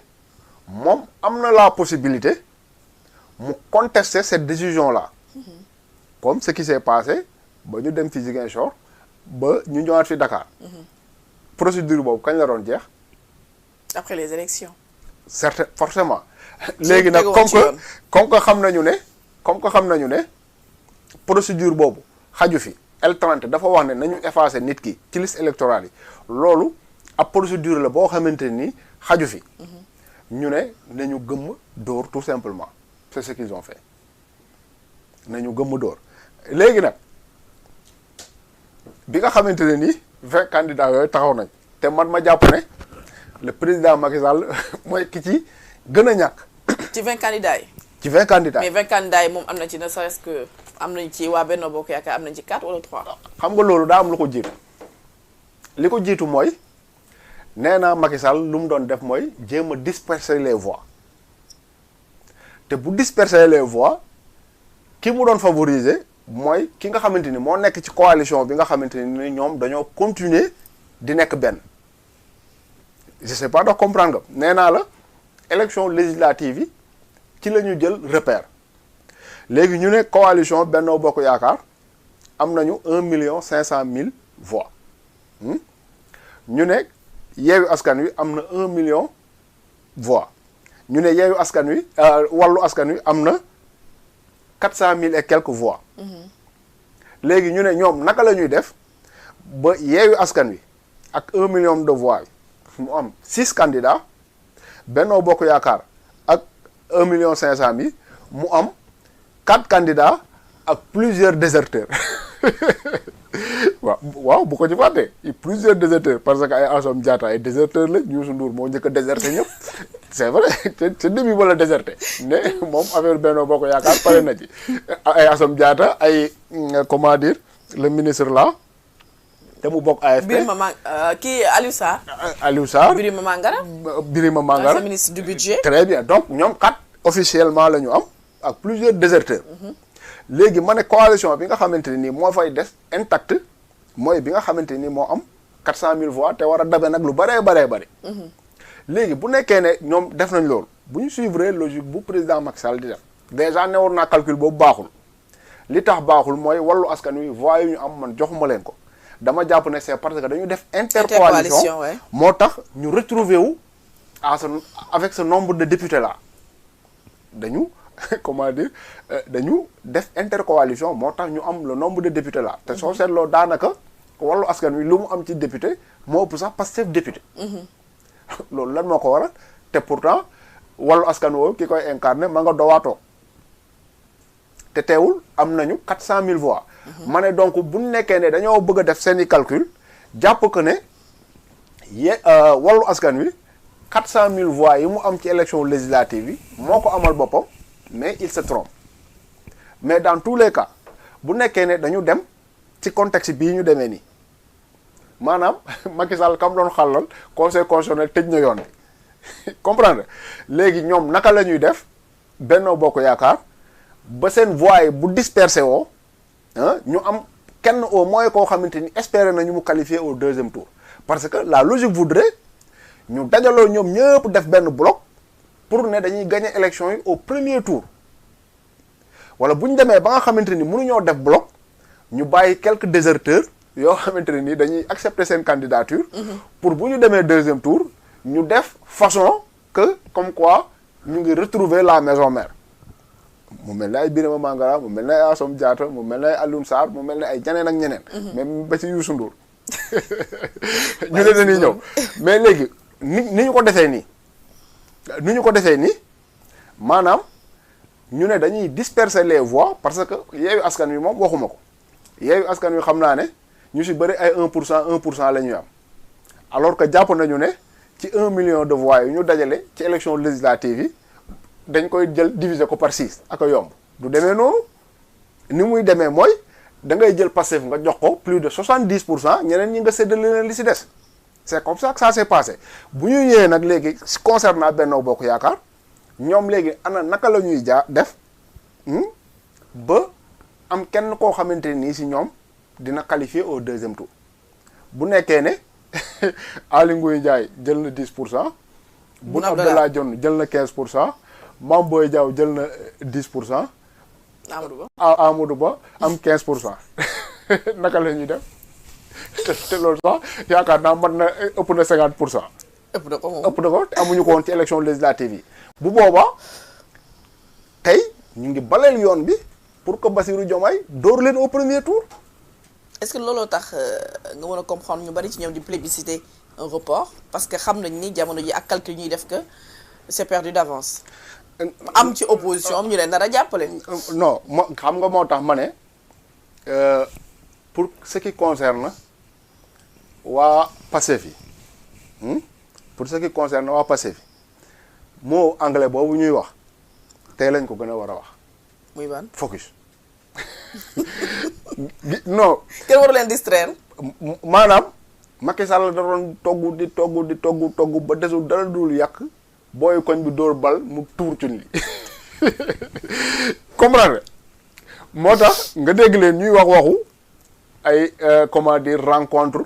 moom am na la possibilité mu contester cette décision là comme ce qui s'est passé ba ñu dem fi Ziguinchor ba ñu ñëwaat fi Dakar procédure boobu kañ la doon jeex après les élections certain forcément léegi nag comme que xam nañu ne procédure boobu xaju fi L30 dafa wax ne nañu effacer nit ki ci liste électorale yi loolu ab procédure la boo xamante ni xaju fi ñu ne nañu gëmm dóor tout simplement c'est ce qu'ils ont fait nañu gëmm dóor léegi nag bi nga xamante ne ni 20 candidats yooyu taxaw nañ te man ma jàpp ne le président Macky Sall mooy ki ci gën a ñàkk. ci 20 candidats yi. ci 20 candidats. mais 20 candidats yi moom am na ci ne serait-ce que am nañ ci waa Benno Bokk Yaakaar am nañ ci 4 wala 3. xam nga loolu daa am lu ko jiitu li ko jiitu mooy nee naa Macky Sall lu mu doon def mooy jéem a disperser les voix te bu disperser les voix ki mu doon favoriser mooy ki nga xamante ni moo nekk ci coalition bi nga xamante ni ñoom dañoo continuer di nekk benn je sais pas ndax comprendre nga nee naa la élection législative yi ci la ñu jël repère léegi ñu ne coalition Benno Bokk Yaakaar am nañu 1,5 million voix ñu ne Yewwi Askan Wi am na 1 million voix ñu ne Yewwi Askan Wi Wallu Askan Wi am na 400 000 et quelques voix léegi ñu ne ñoom naka la ñuy def ba Yewwi Askan Wi ak 1 million de voix mu am 6 candidats Benno Bokk Yaakaar ak 1,5 million mu am 4 candidats ak plusieurs déserteurs waaw bu ko ci fàtte plusieurs déserteurs parce que ay Assome Diatta ay déserteurs la Youssou Ndour moo njëkk a déserté ñëpp c'est vrai ca début ba la déserté ne moom affaire Benno Bokk Yaakaar pare na ci ay Assome Diatta ay comment dire le ministre là te mu bokk AFP Birima kii Aliou Sarr. Aliou Sarr Birima Mangara. Birima Mangara c'est ministre du budget. très bien donc ñoom 4 officiellement la ñu am ak plusieurs déserteurs. léegi ma ne coalition bi nga xamante ne nii moo fay des intact mooy bi nga xamante ni moo am 400 000 voix te war a dabe nag lu baree bëri. léegi bu nekkee ne ñoom def nañ loolu bu ñu suivre logique bu président Macky Sall di def déjà ne war naa calcul boobu baaxul li tax baaxul mooy Wallu Askan Wi voix yu ñu am man joxuma leen ko dama jàpp ne c'est parce que dañu def intercoalition moo tax ñu retrouver wu avec ce nombre de députés là dañu comment dire dañu def intercoalition moo tax ñu am le nombre de députés là te soo seetloo daanaka Wallu Askan Wi lu mu am ci député moo ëpp sax Pastef député loolu lan moo ko waral te pourtant Wallu Askan Wi ki koy incarné ma nga dowaatoo te teewul am nañu 400 000 voix ma ne donc bu nekkee ne dañoo bëgg a def seeni calcul jàpp que ne Wallu Askan Wi 400 000 voix yi mu am ci élection législative yi moo ko amal boppam mais il se trompe mais dans tous les cas bu nekkee ne dañu dem ci contexte bii ñu demee nii maanaam Macky Sall kam doon xàllal conseil constitutionnel tëj na yoon bi comprendre léegi ñoom naka la ñuy def Benno Bokk Yaakaar ba seen voix yi bu dispersé woo ñu am kenn au moins koo xamante ni espérer nañu mu qualifier au deuxième tour parce que la logique voudrait ñu dajaloo ñoom ñëpp def benn bloc pour ne dañuy gagner élection yi au premier tour wala bu ñu demee ba nga xamante ni mënuñoo def bloc ñu bàyyi quelques déserteurs yoo xamante ne ni dañuy accepter seen candidature. pour bu ñu demee deuxième tour ñu def façon que comme quoi ñu ngi retrouver la maison mère mu mel ne ay Birima Mangara mu mel ne ay Assome Diatta mu mel ne ay Alioune Sarr mu mel ne ay ñeneen ak ñeneen. même ba ci Youssou Ndour ñu ne dañuy ñëw mais léegi ni ñu ko defee nii ni ñu ko defee nii maanaam ñu ne dañuy disperser les voix parce que Yewwi Askan Wi moom waxuma ko Yewwi Askan Wi xam naa ne ñu si bëri ay 1% la ñuy am alors que jàpp nañu ne ci 1 million de voix yu ñu dajale ci élection législative yi dañ koy jël diviser ko par 6 ak a yomb du demee noonu ni muy demee mooy da ngay jël Pastef nga jox ko plus de 70% ñeneen ñi nga séddale leen li si des c'est comme ça que ça s'est passé bu ñu ñëwee nag léegi concernant Benno Bokk Yaakaar ñoom léegi ana naka la ñuy def ba am kenn koo xamante nii si ñoom dina qualifier au deuxième tour bu nekkee ne Aly Ngouille Ndiaye jël na 10%. Boun Abdallah Dionne jël na 15%. Mame Boye Diao jël na 10%. Amadou Ba am 15%. naka la ñuy def te loolu sax yaakaar naa mën na ëpp na 50%. ëpp na ko moom ëpp na ko te amuñu ko woon ci élection législative yi. bu boobaa tey ñu ngi baleel yoon bi pour que Bassirou Diomaye door leen au premier tour. est-ce que looloo tax nga mën a comprendre ñu bari ci ñoom di plébisciter un report parce que xam nañ ni jamono ji ak calcul ñuy def que c'est perdu d'avance. am ci opposition am ñu leen nar a jàppale. non xam nga moo tax ma ne pour ce qui concerne waa Pastef yi pour ce qui concerne waa Pastef yi moo anglais boobu ñuy wax tey lañ ko gën a war a wax. muy ban focus. non. kenn waru leen distraire. maanaam Macky Sall da doon togg ba desul dara dul yàq booy koñ bi dóor bal mu tuur cun li comprendre moo tax nga dégg leen ñuy waxu ay comment dire rencontre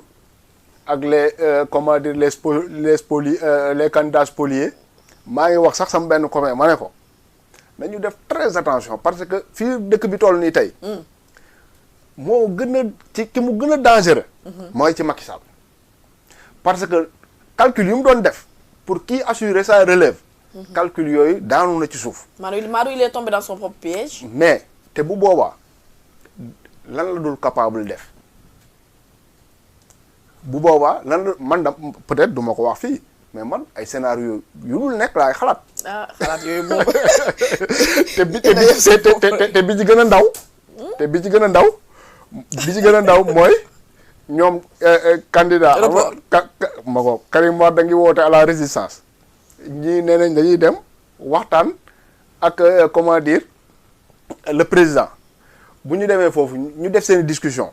ak les comment dire les candidats spoliés maa ngi wax sax sama benn copain ma ne ko nañu def très attention parce que fii dëkk bi toll nii tey moo gën a ci ki mu gën a dangereux mooy ci Macky Sall parce que calcul yu mu doon def pour qui assurer sa relève calcul yooyu daanu na ci suuf Madou il est tombé dans son propre piège. mais te bu boobaa lan la dul capable def bu boobaa lan la man da peut-être du ma ko wax fii mais man ay scénario yu dul nekk laay xalaat. ah xalaat yooyu moom. te bi ci gën a ndaw. te bi ci gën a ndaw. bi ci gën a ndaw mooy ñoom candidat. ma ko Karim Wade da ngi woote à la résistance. ñii nee nañ dañuy dem waxtaan ak comment dire le président bu ñu demee foofu ñu def seen discussion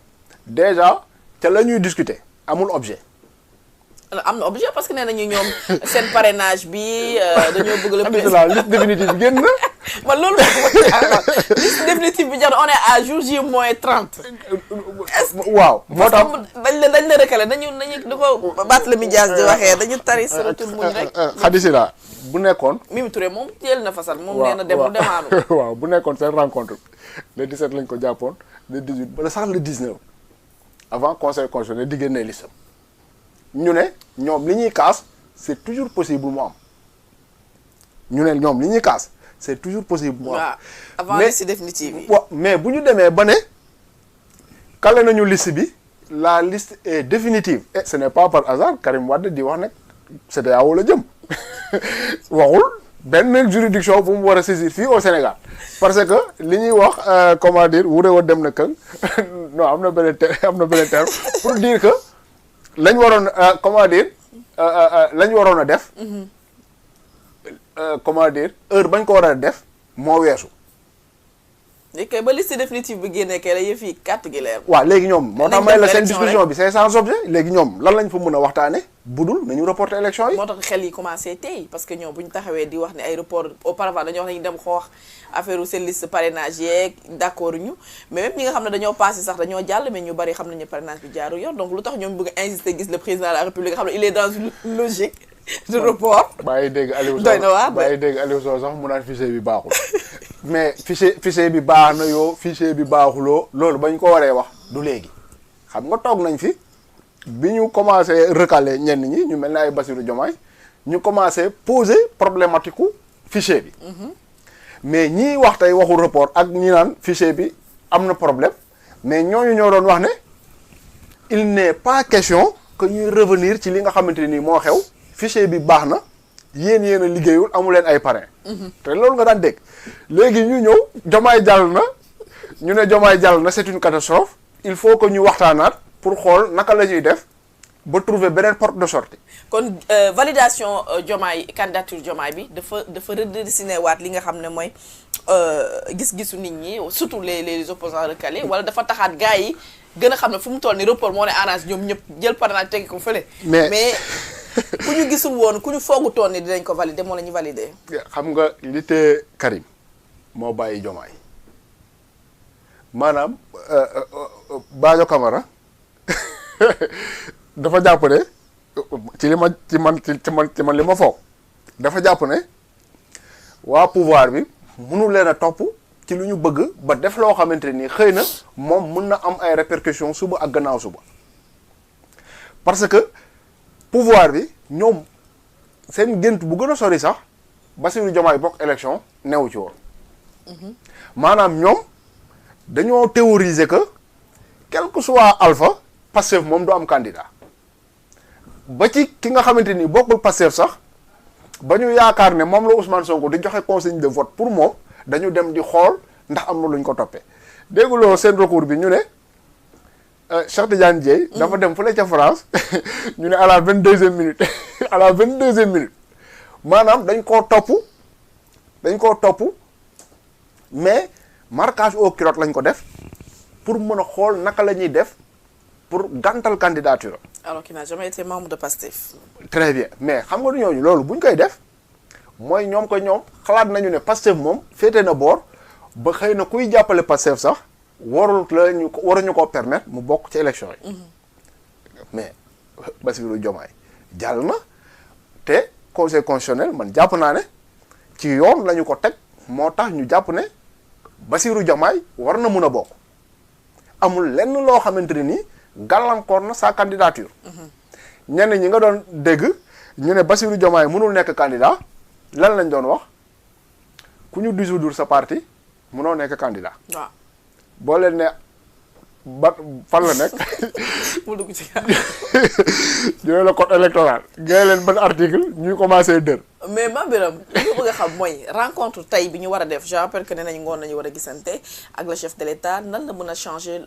déjà ca la ñuy discuter amul objet. am na objet parce que nee nañu ñoom seen parrainage bi dañoo bëgg le président liste définitive bi génn na. man loolu liste définitive bi jar on est à jour J moins 30. waaw moo tax dañ la recalé dañu di ko Barthélémy Dias di waxee dañu tari suratul muñ rek. xadisi la bu nekkoon. Mimi Touré moom jël na fasal moom nee na dem mu demaanu. waaw bu nekkoon seen rencontre le 17 lañ ko jàppoon le 18 ba sax le 19 avant conseil constitutionnel di génnee liste ñu ne ñoom li ñuy kaas c'est toujours possible mu am ñu ne ñoom li ñuy kaas c'est toujours possible mu am. waaw avant liste définitive yi. waaw mais bu ñu demee ba ne kale nañu liste bi la liste est définitive et ce n'est pas par hasard Karim Wade di wax ne CEDEAO la jëm waxul benn juridiction bu mu war a saisir fii au Sénégal parce que li ñuy wax comment dire wure wa dem na këng non am na benn terme pour dire que lañ waroon comment dire lañ waroon a def comment dire heure bañ ko war a def moo weesu. léegi ba liste définitive bi génnee kay la yëf yi carte gi leer. waaw léegi ñoom moo tax may la seen discussion bi c'est sans objet léegi ñoom lan lañ fa mën a waxtaane budul nañu reporter élection yi. moo tax xel yi commencé tey parce que ñoom bu ñu taxawee di wax ne ay report auparavant dañoo wax ne ñu dem xoox affaire seen liste parrainage yeeg d'accord ñu mais même ñi nga xam ne dañoo passé sax dañoo jàll mais ñu bari xam nañu parrainage bi jaaru yoon donc lu tax ñoom bëgg a insister gis le président de la République nga xam ne il est dans une logique de report. bàyyi dégg Aliou Sow doy na waar bàyyi dégg Aliou Sow sax mu naan fichier bi baaxul mais fichier bi baax na yoo fichier bi baaxuloo loolu bañ ko waree wax du léegi xam nga toog nañ fi bi ñu commencé recaler ñenn ñi ñu mel ne ay Bassirou Diomaye ñu commencé poser problématique u fichier bi mais ñii wax tey waxu report ak ñi naan fichier bi am na problème mais ñooñu ñoo doon wax ne il n'est pas question que ñuy revenir ci li nga xamante nii moo xew fichier bi baax na yéen a liggéeyul amu leen ay parrain te loolu nga daan dégg léegi ñu ñëw Diomaye jàll na ñu ne Diomaye jàll na c'est une catastrophe il faut que ñu waxtaanaat pour xool naka la ñuy def ba trouver beneen porte de sortie. kon validation Diomaye candidature Diomaye bi dafa redessiner waat li nga xam ne mooy gis-gisu nit ñi surtout les opposants recalés wala dafa taxaat gars yi gën a xam ne fu mu toll ni report moo ne arrange ñoom ñëpp jël parrainage tegi ko fële. mais ku ñu gisul woon ku ñu foogutoon ni dinañ ko valider moo la ñu valider. xam nga li te Karim moo bàyyi Diomaye maanaam Badio Camara dafa jàpp ne ci man li ma foog dafa jàpp ne waa pouvoir bi mënu leen a topp ci lu ñu bëgg ba def loo xamante ni xëy na moom mën na am ay répercussions suba ak gannaaw suba parce que pouvoir bi ñoom seen gént bu gën a sori sax Bassirou Diomaye bokk élection newu ci woon maanaam ñoom dañoo théoriser que quel que soit Alpha Pastef moom du am candidat ba ci ki nga xamante ni bokkul Pastef sax ba ñu yaakaar ne moom la Ousmane Sonko di joxe consigne de vote pour moom dañu dem di xool ndax am na lu ñu ko toppee dégguloo seen recours bi ñu ne Cheikh Tidiane Dièye dafa dem fële ca France ñu ne à la 22e minute à la 22e minute maanaam dañ koo topp mais marquage au culotte lañ ko def pour mën a xool naka la ñuy def pour gàntal candidature. alors qu'il n'a jamais été membre de Pastef. très bien mais xam nga ñooñu loolu bu ñu koy def mooy ñoom xalaat nañu ne Pastef moom féete na boor ba xëy na kuy jàppale Pastef sax waruñu ko permettre mu bokk ci élection yi. mais Bassirou Diomaye jàll na te conseil constitutionnel man jàpp naa ne ci yoon lañu ko teg moo tax ñu jàpp ne Bassirou Diomaye war na mun a bokk amul lenn loo xamante ne nii gàllankoor na sa candidature. ñenn ñi nga doon dégg ñu ne Bassirou Diomaye mënul nekk candidat lan lañ doon wax ku ñu dissoudre sa parti mënoo nekk candidat. waaw boo leen ne ba fan la nekk. mu dugg ci ñu ne la code électoral ngay leen ban article ñuy commencé dër. mais Mame Birame li nga bëgg a xam mooy rencontre tey bi ñu war a def je rappelle que nee nañu ngoon nañu war a gisante ak le chef de l'État nan la mën a changer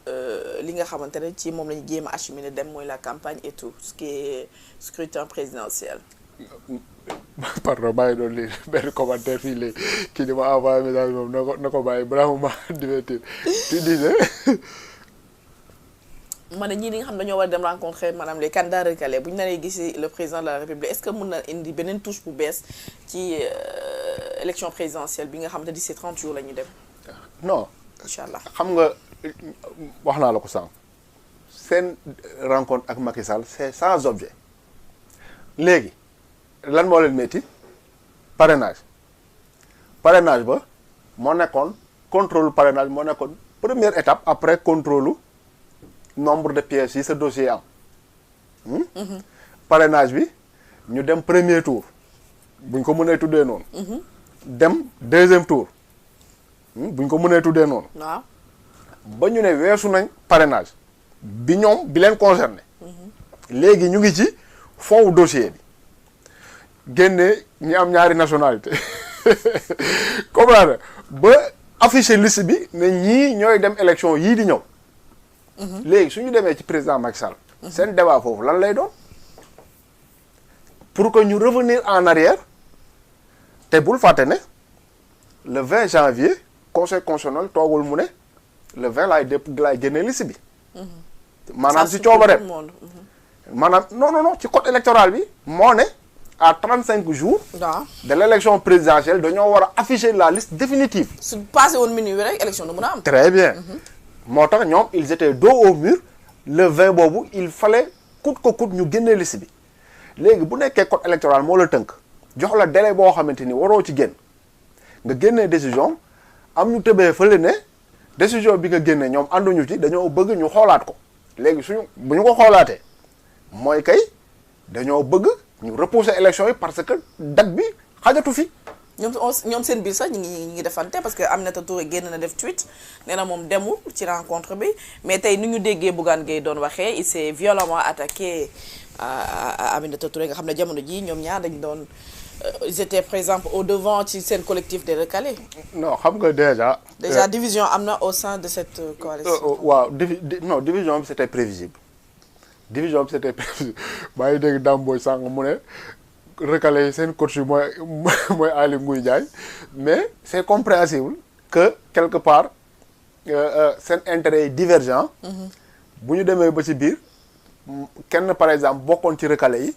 li nga xamante ne ci moom la ñu jéem a acheminer dem mooy la campagne et tout ce qui est scrutin présidentiel. pardon bàyyi doon lii benn commentaire fii léegi kii di ma envoyé message moom na ko bàyyi balaa mu ma divertir tu disais. ma ne ñii li nga xam dañoo war a dem rencontrer maanaam les candidats recalés bu ñu naree gisi le président de la République est-ce que mën na indi beneen touche bu bees ci élection présidentielle bi nga xam ne d'ici 30 jours la ñuy dem. non incha allah xam nga wax naa la ko sànq seen rencontre ak Macky Sall c'est sans objet léegi lan moo leen métti parrainage ba moo nekkoon contrôle parrainage moo nekkoon première étape après contrôle nombre de pièces yi sa dossier am. Parrainage bi ñu dem premier tour buñ ko mënee tuddee noonu. dem deuxième tour buñ ko mënee tuddee noonu. waaw ba ñu ne weesu nañ parrainage bi ñoom bi leen concerné. léegi ñu ngi ci fond dossier bi génne ñi am ñaari nationalité comprendre ba afficher liste bi ne ñii ñooy dem élection yii di ñëw. léegi su ñu demee ci président Macky Sall. seen débat foofu lan lay doon pour que ñu revenir en arrière te bul fàtte ne le 20 janvier conseil constitutionnel toogul mu ne le 20 laay génne liste bi. maanaam ci coobareem maanaam non ci code électoral bi moo ne à 35 jours. de l' élection présidentielle dañoo war a afficher la liste définitive. su passé woon minuit rek élection du mën a am. très bien. moo tax ñoom ils étaient dos au mur le 20 boobu il fallait coûte que coûte ñu génnee liste bi léegi bu nekkee code électoral moo la tënk jox la délai boo xamante ni waroo ci génn nga génnee décision am ñu tëbee fële ne décision bi nga génne ñoom ànduñu ci dañoo bëgg ñu xoolaat ko léegi bu ñu ko xoolaatee mooy kay dañoo bëgg ñu repousser élection yi parce que date bi xajatu fi. ñoom seen biir sax ñu ngi defante parce que Aminata Touré génn na def tweet nee na moom demul ci rencontre bi mais tey ni ñu déggee Bougane Gueye doon waxee il s'est violemment attaqué à Aminata Touré nga xam ne jamono ji ñoom ñaar dañ doon ils étaient présents au devant ci seen collectif des recalés. non xam nga déjà division am na au sein de cette coalition. waaw division bi c'était prévisible maa ngi dégg Dambooy sànq mu ne recalé seen coach yi mooy Aly Ngouille Ndiaye mais c'est compréhensible que quelque part seen intérêt yi divergent bu ñu demee ba ci biir kenn par exemple bokkoon ci recalé yi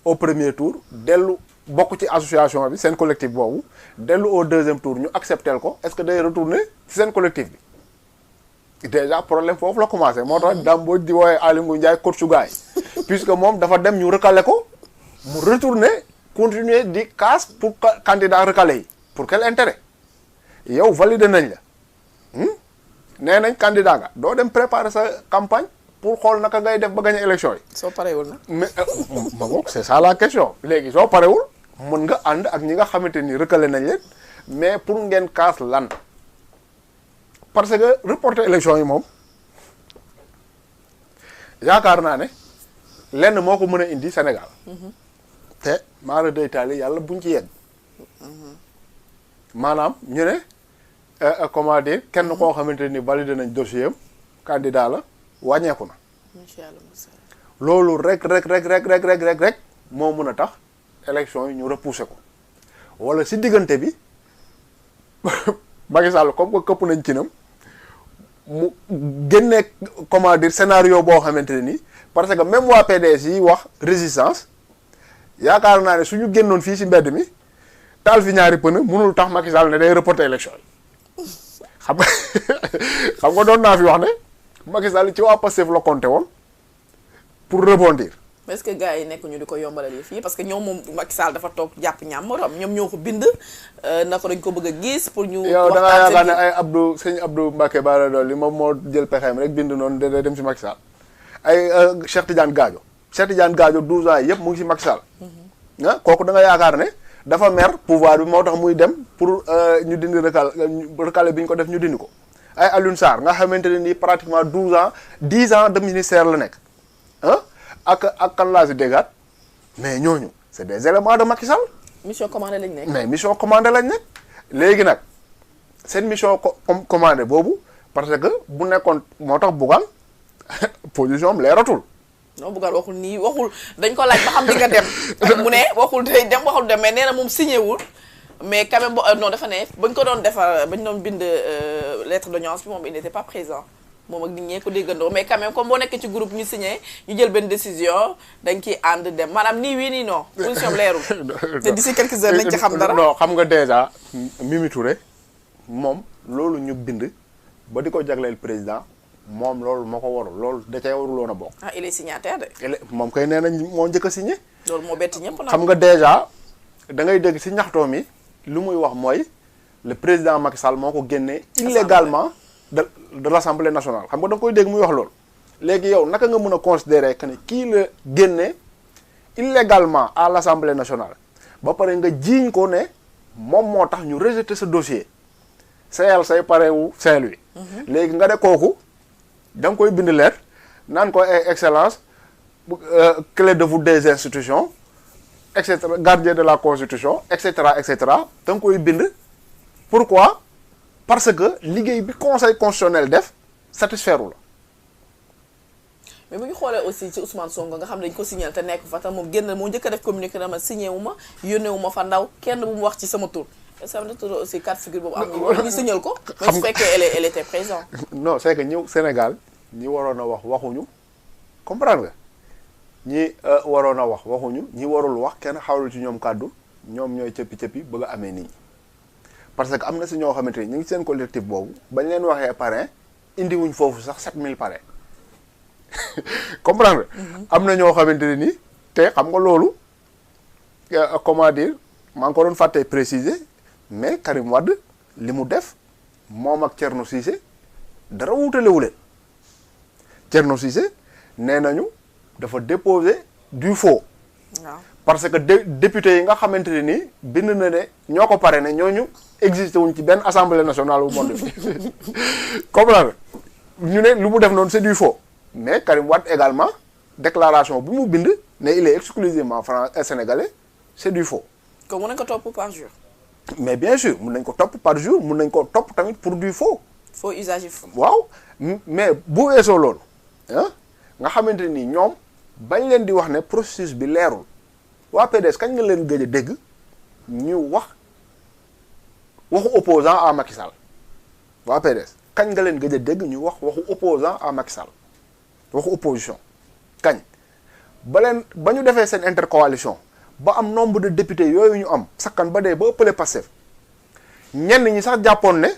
au premier tour dellu bokk ci association bi seen collectif boobu dellu au deuxième tour ñu acceptel ko est-ce que day retourner ci seen collectif bi déjà problème foofu la commencé moo tax Damboj di woowee Aly Ngouille Ndiaye coach gaay puisque moom dafa dem ñu recalé ko mu retourner continuer di casse pour candidat recalé yi pour quel intérêt yow validé nañ la nee nañ candidat nga doo dem préparer sa campagne pour xool naka ngay def ba gagner élection yi. soo parewul nag. mais ma bokk c'est ça la question léegi soo parewul mën nga ànd ak ñi nga xamante ni recalé nañ leen mais pour ngeen casse lan parce que reporter élection yi moom yaakaar naa ne lenn moo ko mën a indi Sénégal. te maara day taali yàlla buñ ci yegg maanaam ñu ne comment dire kenn koo xamante ni validé nañ dossier am candidat la wàññeeku na loolu rek moo mën a tax élection yi ñu repousser ko wala si diggante bi Macky Sall comme que këpp nañ ci nam mu génne comment dire scénario boo xamante ne nii parce que même waa PDS yi wax résistance yaakaar naa ne suñu génnoon fii si mbedd mi taal fi ñaari pneu mënul tax Macky Sall ne day reporter élection yi xam nga doon naa fi wax ne Macky Sall ci waa Pastef la compté woon pour rebondir. mais est-ce que gars yi nekk ñu di ko yombalal yi fii parce que ñoom moom Macky Sall dafa toog jàpp ñàmmoram ñoom ñoo ko bind naka dañ ko bëgg a gis pour ñu. yow da ngaa yaakaar ne ay sëñ Abdou Mbacké Bara Dolly moom moo jël pexeem rek bind noonu da dem si Macky Sall ay Cheikh Tidiane Gadio 12 ans yëpp mu ngi si Macky Sall. Kooku da nga yaakaar ne dafa mer pouvoir bi moo tax muy dem pour ñu dindi recalé bi ñu ko def ñu dindi ko ay Alioune Sarr nga xamante ne nii pratiquement 10 ans de ministère la nekk ak kan laa si déggaat mais ñooñu c'est des éléments de Macky Sall. mission commandée lañ nekk. mais mission commandée lañ nekk léegi nag seen mission commandée boobu parce que bu nekkoon moo tax Bougane position am leeratul. non Bougane waxul nii waxul dañ ko laaj ba xam di nga dem mu ne waxul day dem waxul dem mais nee na moom signé wul mais quand même non dafa ne bañ ko doon defar bañ doon bind lettre d'audience bi moom il n'était pas présent moom ak nit ñee ko déggandoo mais quand même comme boo nekkee ci groupe ñu signé ñu jël benn décision dañ ciy ànd dem maanaam nii wii nii non position leerul te d'ici quelques heures nañ ci xam dara. non xam nga déjà Mimi Touré moom loolu ñu bind ba di ko jagleel président moom loolu moo ko warul loolu da cee waruloon a bokk. ah il est signataire de. moom kay nee nañ moo njëkk a signé. loolu moo bett ñëpp nag. xam nga déjà da ngay dégg si ñaxtoo mi lu muy wax mooy le président Macky Sall moo ko génnee illégalement de l'Assemblée nationale xam nga da nga koy dégg muy wax loolu. léegi yow naka nga mën a considérer que ne kii la génne illégalement à l'Assemblée nationale ba pare nga jiiñ ko ne moom moo tax ñu rejeter ce dossier sayal say parewu Saint-Louis. léegi nga de kooku. da nga koy bind lettre naan ko excellence clé de voûte des institutions et cetera gardien de la constitution et cetera da nga koy bind pourquoi parce que liggéey bi conseil constitutionnel def satisfaire la. mais bu ñu xoolee aussi ci Ousmane Sonko nga xam ne dañu ko signé te nekk fa tam moom génn moo njëkk a def communiqué na ma signé wu ma yónnee wu ma fa ndaw kenn bu mu wax ci sama tur est-ce que am na aussi carte figure boobu am ñu signal ko. même su fekkee elle était présente. non c'est que ñëw Sénégal ñi waroon a wax waxuñu comprendre nga ñi waroon a wax waxuñu ñi warul wax kenn xawlu ci ñoom kàddu ñoom ñooy cëppi bëgg a amee nit ñi parce que am na si ñoo xamante ni ñu ngi seen collectif boobu bañ leen waxee parrain indiwuñ foofu sax 7000 parrain comprendre nga. am na ñoo xamante ne ni te xam nga loolu comment dire maa ngi ko doon fàttee préciser mais Karim Wade li mu def moom ak Thierno Cissé dara wuutalewu leen Thierno Cissé nee nañu dafa déposer du faux. waaw parce que député yi nga xamante ne nii bind na ne ñoo ko parrainé ñooñu existé wuñ ci benn assemblée nationale bu monde bi comprendre ñu ne lu mu def noonu c'est du faux mais Karim Wade également déclaration bu mu bind ne il est exclusivement sénégalais c'est du faux. comme mën nañu ko topp par jour. mais bien sûr mun nañ ko topp par jour mun nañ ko topp tamit pour du faux. faux usage yi. waaw mais bu weesoo loolu nga xamante ni ñoom bañ leen di wax ne processus bi leerul waa PDS kañ nga leen gëj a dégg ñu waxu opposant à Macky Sall waa PDS kañ nga leen gëj a dégg ñu waxu opposant à Macky Sall waxu opposition kañ ba ñu defee seen intercoalition ba am nombre de députés yooyu ñu am sakkan ba dee ba ëppale Pastef ñenn ñi sax jàppoon ne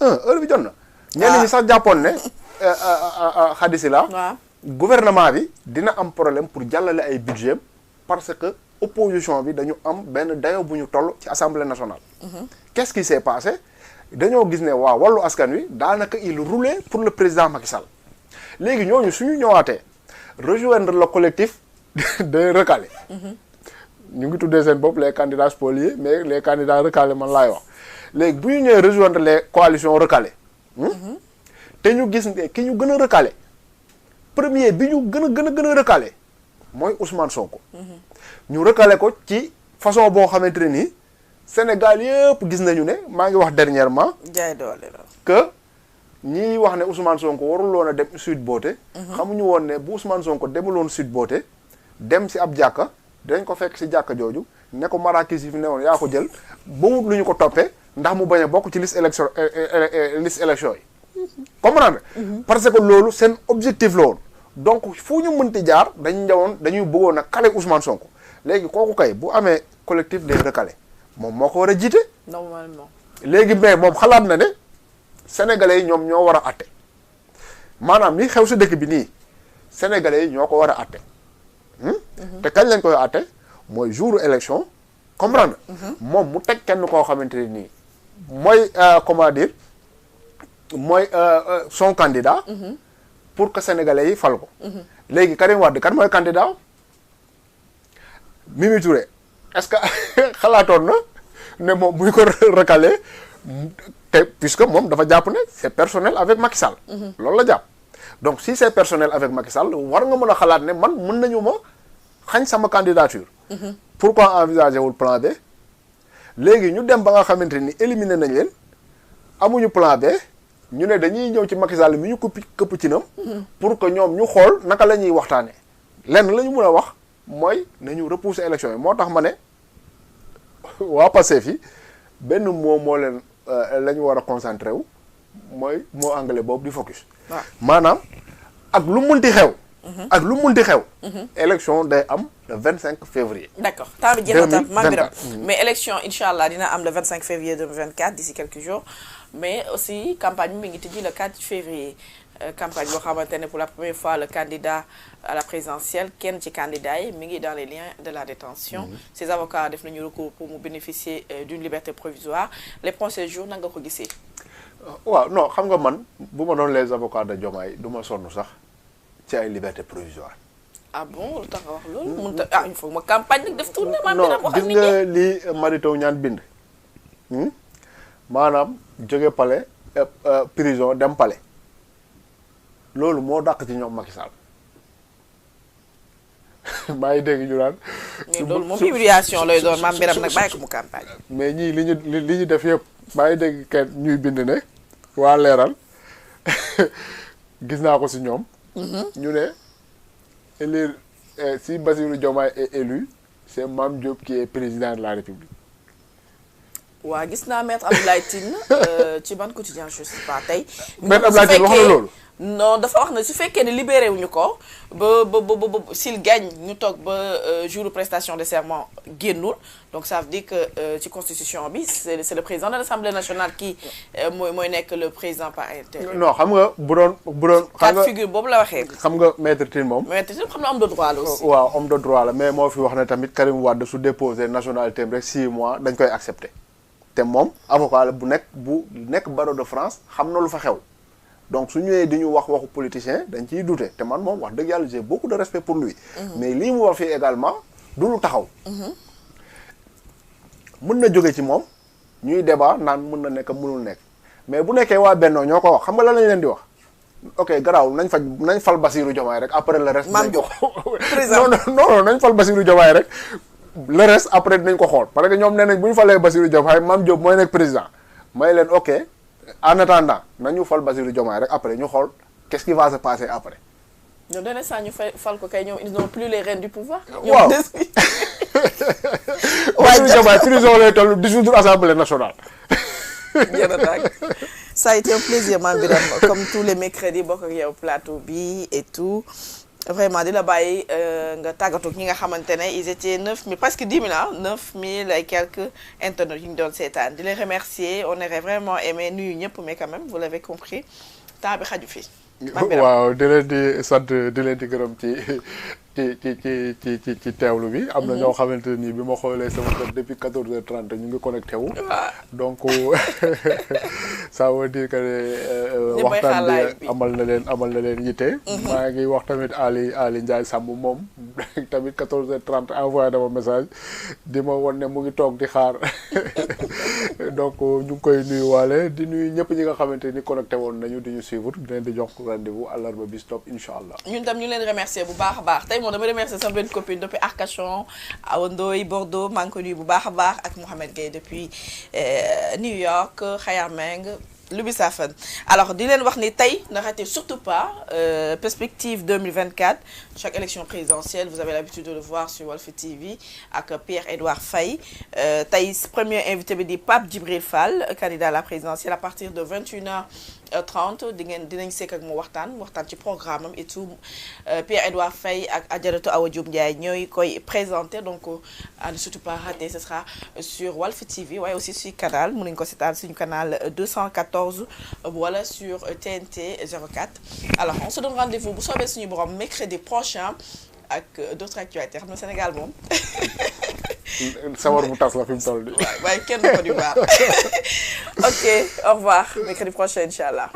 heure bi jot na. ñenn ñi sax jàppoon ne xadisi la gouvernement bi dina am problème pour jàllale ay budget parce que opposition bi dañu am benn dayo bu ñu toll ci assemblée nationale. Qu'est-ce qui s'est passé dañoo gis ne waa wàllu askan wi daanaka il roulait pour le président Macky Sall léegi ñooñu suñu ñëwaatee rejoindre le collectif des recalés. ñu ngi tuddee seen bopp les candidats spoliés mais les candidats recalés man laay wax léegi bu ñu ñëwee rejoindre les coalitions recalées. te ñu gis ne ki ñu gën a recalé premier bi ñu gën a recalé mooy Ousmane Sonko. ñu recalé ko ci façon boo xamante ne nii Sénégal yëpp gis nañu ne maa ngi wax dernièrement. jaay doole la. que ñi wax ne Ousmane Sonko warul woon a dem Sweet Beauté. xamuñu woon ne bu Ousmane Sonko demuloon Sweet Beauté dem si ab jàkka dañ ko fekk si jàkka jooju ne ko marakis yi fi ne woon yaa ko jël ba wut lu ñu ko toppee ndax mu bañ a bokk ci liste élection yi comprendre parce que loolu seen objectif la woon donc fu ñu mënti jaar dañuy bëggoon a kale Ousmane Sonko léegi kooku kay bu amee collectif des recalés moom moo ko war a jiite normalement léegi mais moom xalaat na ne sénégalais yi ñoom ñoo war a atte maanaam li xew si dëkk bi nii sénégalais yi ñoo ko war a atte te kañ lañ koy atte mooy jour élection comprendre moom mu teg kenn koo xamante ne nii mooy comment dire mooy son candidat pour que sénégalais yi fal ko léegi Karim Wade kan mooy candidat Mimi Touré est-ce que xalaatoon na ne moom buy ko recalé te puisque moom dafa jàpp ne c'est personnel avec Macky Sall loolu la jàpp donc si c'est personnel avec Macky Sall war nga mën a xalaat ne man mën nañu ma xañ sama candidature pourquoi envisager wul plan B léegi ñu dem ba nga xamante ni éliminer nañ leen amuñu plan B ñu ne dañuy ñëw ci Macky Sall mi ñu këpp ci nam pour que ñoom ñu xool naka la ñuy waxtaanee lenn la ñu mën a wax mooy nañu repousser élection yi moo tax ma ne waa Pastef yi benn moo leen la ñu war a concentré wu mooy moo anglais boobu di focus maanaam ak lu munti xew ak lu munti xew élection day am le 25 février d'accord temps bi jeex na Mame Birame mais élection inchallah dina am le 25 février 2024 d'ici quelques jours mais aussi campagne bi mi ngi tijji le 4 février campagne boo xamante ne pour la première fois le candidat à la présidentielle kenn ci candidat yi mi ngi dans les liens de la détention ses avocats def nañu recours pour mu bénéficier d'une liberté provisoire les prochains jours na nga ko gisee waaw non xam nga man bu ma doon les avocats de Diomaye du ma sonn sax ci ay liberté provisoire ah bon lu tax nga wax loolu mënut a il faut ma campagne nag def tournée Mame Birame wax ak gis nit nga ñi lii Mary Teuw Niane bind maanaam jóge palais prison dem palais loolu moo dàq ci ñoom Macky Sall maa ngi dégg ñu naan mais loolu moom humiliation lay doon Mame Birame nag bàyyi ko mu campagne mais ñii li ñu def yëpp maa ngi dégg kenn ñuy bind ne waa leeral gis naa ko si ñoom ñu ne élire si Bassirou Diomaye est élu c'est Mame Diop qui est président de la République waaw gis naa maître Abdoulaye Tine ci ban quotidien je sais pas tey maître Abdoulaye Tine wax na loolu non dafa wax na su fekkee ne libéré wuñu ko ba s'il gagne ñu toog ba jour prestation de serment génnul donc ça veut dire que ci constitution bi c'est le président de l'Assemblée nationale qui mooy nekk le président par intérim. non xam nga bu doon xam nga figure boobu la waxee. xam nga maître Tine moom. maître Tine xam na homme de droit la aussi. waaw homme de droit la mais moo fi wax ne tamit Karim Wade su déposé nationalité am rek 6 mois dañ koy accepté te moom avocat la bu nekk barreau de France xam na lu fa xew. donc su ñëwee di ñu wax waxu politicien dañ ciy douter te man moom wax dëgg yàlla j'ai beaucoup de respect pour lui mais lii mu wax fii également du lu taxaw mën na jóge ci moom ñuy débat naan mën na nekk mënul nekk mais bu nekkee waa Benno ñoo ko wax xam nga lan lañ leen di wax ok garaaw nañ fal Bassirou Diomaye rek après le reste nañ ko non nañ fal Bassirou Diomaye rek le reste après dinañ ko xool parce que ñoom nee nañ bu ñu falee Bassirou Diomaye Mame Diop mooy nekk président may leen ok en attendant nañu fal Bassirou Diomaye rek après ñu xool qu'est-ce qui va se passer après. ñoom dana saa ñu fal ko kay ñoom ils n'ont plus les rênes du pouvoir. waaw Bassirou Diomaye prison lay toll dissoudre Assemblée nationale. Ça a été un plaisir Mame Birame comme tous les mercredis bokk ak yow plateau bi et tout vraiment di la bàyyi nga tàggatoo ñi nga xamante ne ils étaient 9000 presque 10 000 9000 et quelques internautes yu ñu doon seetaan di les remercier on aurait vraiment aimé nuyu ñëpp mais quand même vous l'avez compris temps bi xaju fi. waaw di leen di sant di leen di gërëm ci teewlu bi. am na ñoo xamante nii bi ma xoolee sama kër depuis 14h30 ñu ngi connecté wu. donc ça veut dire que waxtaan bi amal na leen yitte. maa ngi wax tamit Ali Ndiaye Samb moom tamit 14h30 envoyé dama message di ma won ne mu ngi toog di xaar donc ñu ngi koy nuyuwaale di nuyu ñëpp ñi nga xamante ni connecté woon nañu di ñu suivre di leen di jox rendez-vous àllarba bi stop incha allah. ñun tam ñu leen remercier bu baax a baax tey moom dama remercier sama benn copine depuis Arcachon Awa Ndoye Bordeaux maa ngi ko nuyu bu baax a baax ak Mouhamed Gueye depuis New York Khayar Meng Lubi Safan. Alors, Dylan Warnetay, n'arrêtez surtout pas. Perspective 2024, chaque élection présidentielle, vous avez l'habitude de le voir sur Walf TV avec Pierre-Edouard Faye. Taïs, premier invité, dit Pape Djibril Fall, candidat à la présidentielle, à partir de 21h30. Dinañ sekk ak mu waxtaan ci programme am et tout. Pierre-Edouard Faye ak Adjaratou Awa Diop Ndiaye ñooy koy présenté, donc à ne surtout pas rater, ce sera sur Walf TV, ouais, aussi sur canal, mun nañ ko seetaan suñu canal 214, voilà, sur TNT 04. Alors, on se donne rendez-vous bu soobee suñu borom mercredi prochain avec d'autres actualités xam na Sénégal moom. sawar bu tas la fi mu toll nii. waaye kenn du ko di baax. Ok, au revoir mercredi prochain inchallah.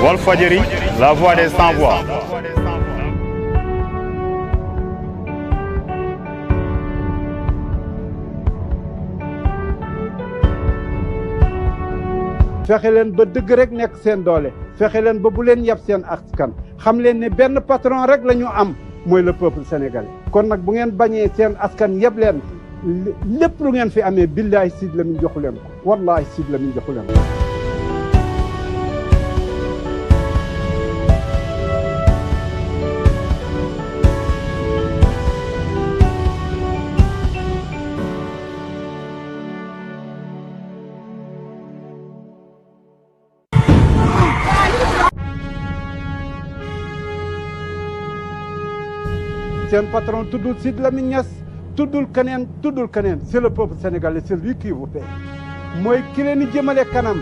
Walfadjri, la voix des sans-voix. fexe leen ba dëgg rek nekk seen doole fexe leen ba bu leen yab seen askan xam leen ne benn patron rek la ñu am mooy le peuple sénégalais. kon nag bu ngeen bañee seen askan yëpp leen lépp lu ngeen fi amee billahi Sidy Lamine joxu leen ko wallahi Sidy Lamine joxu leen ko. seen patron tuddul Sidy Lamine Niass tuddul keneen c'est le peuple sénégalais, c'est lui qui vous paie mooy ki leen di jëmale kanam.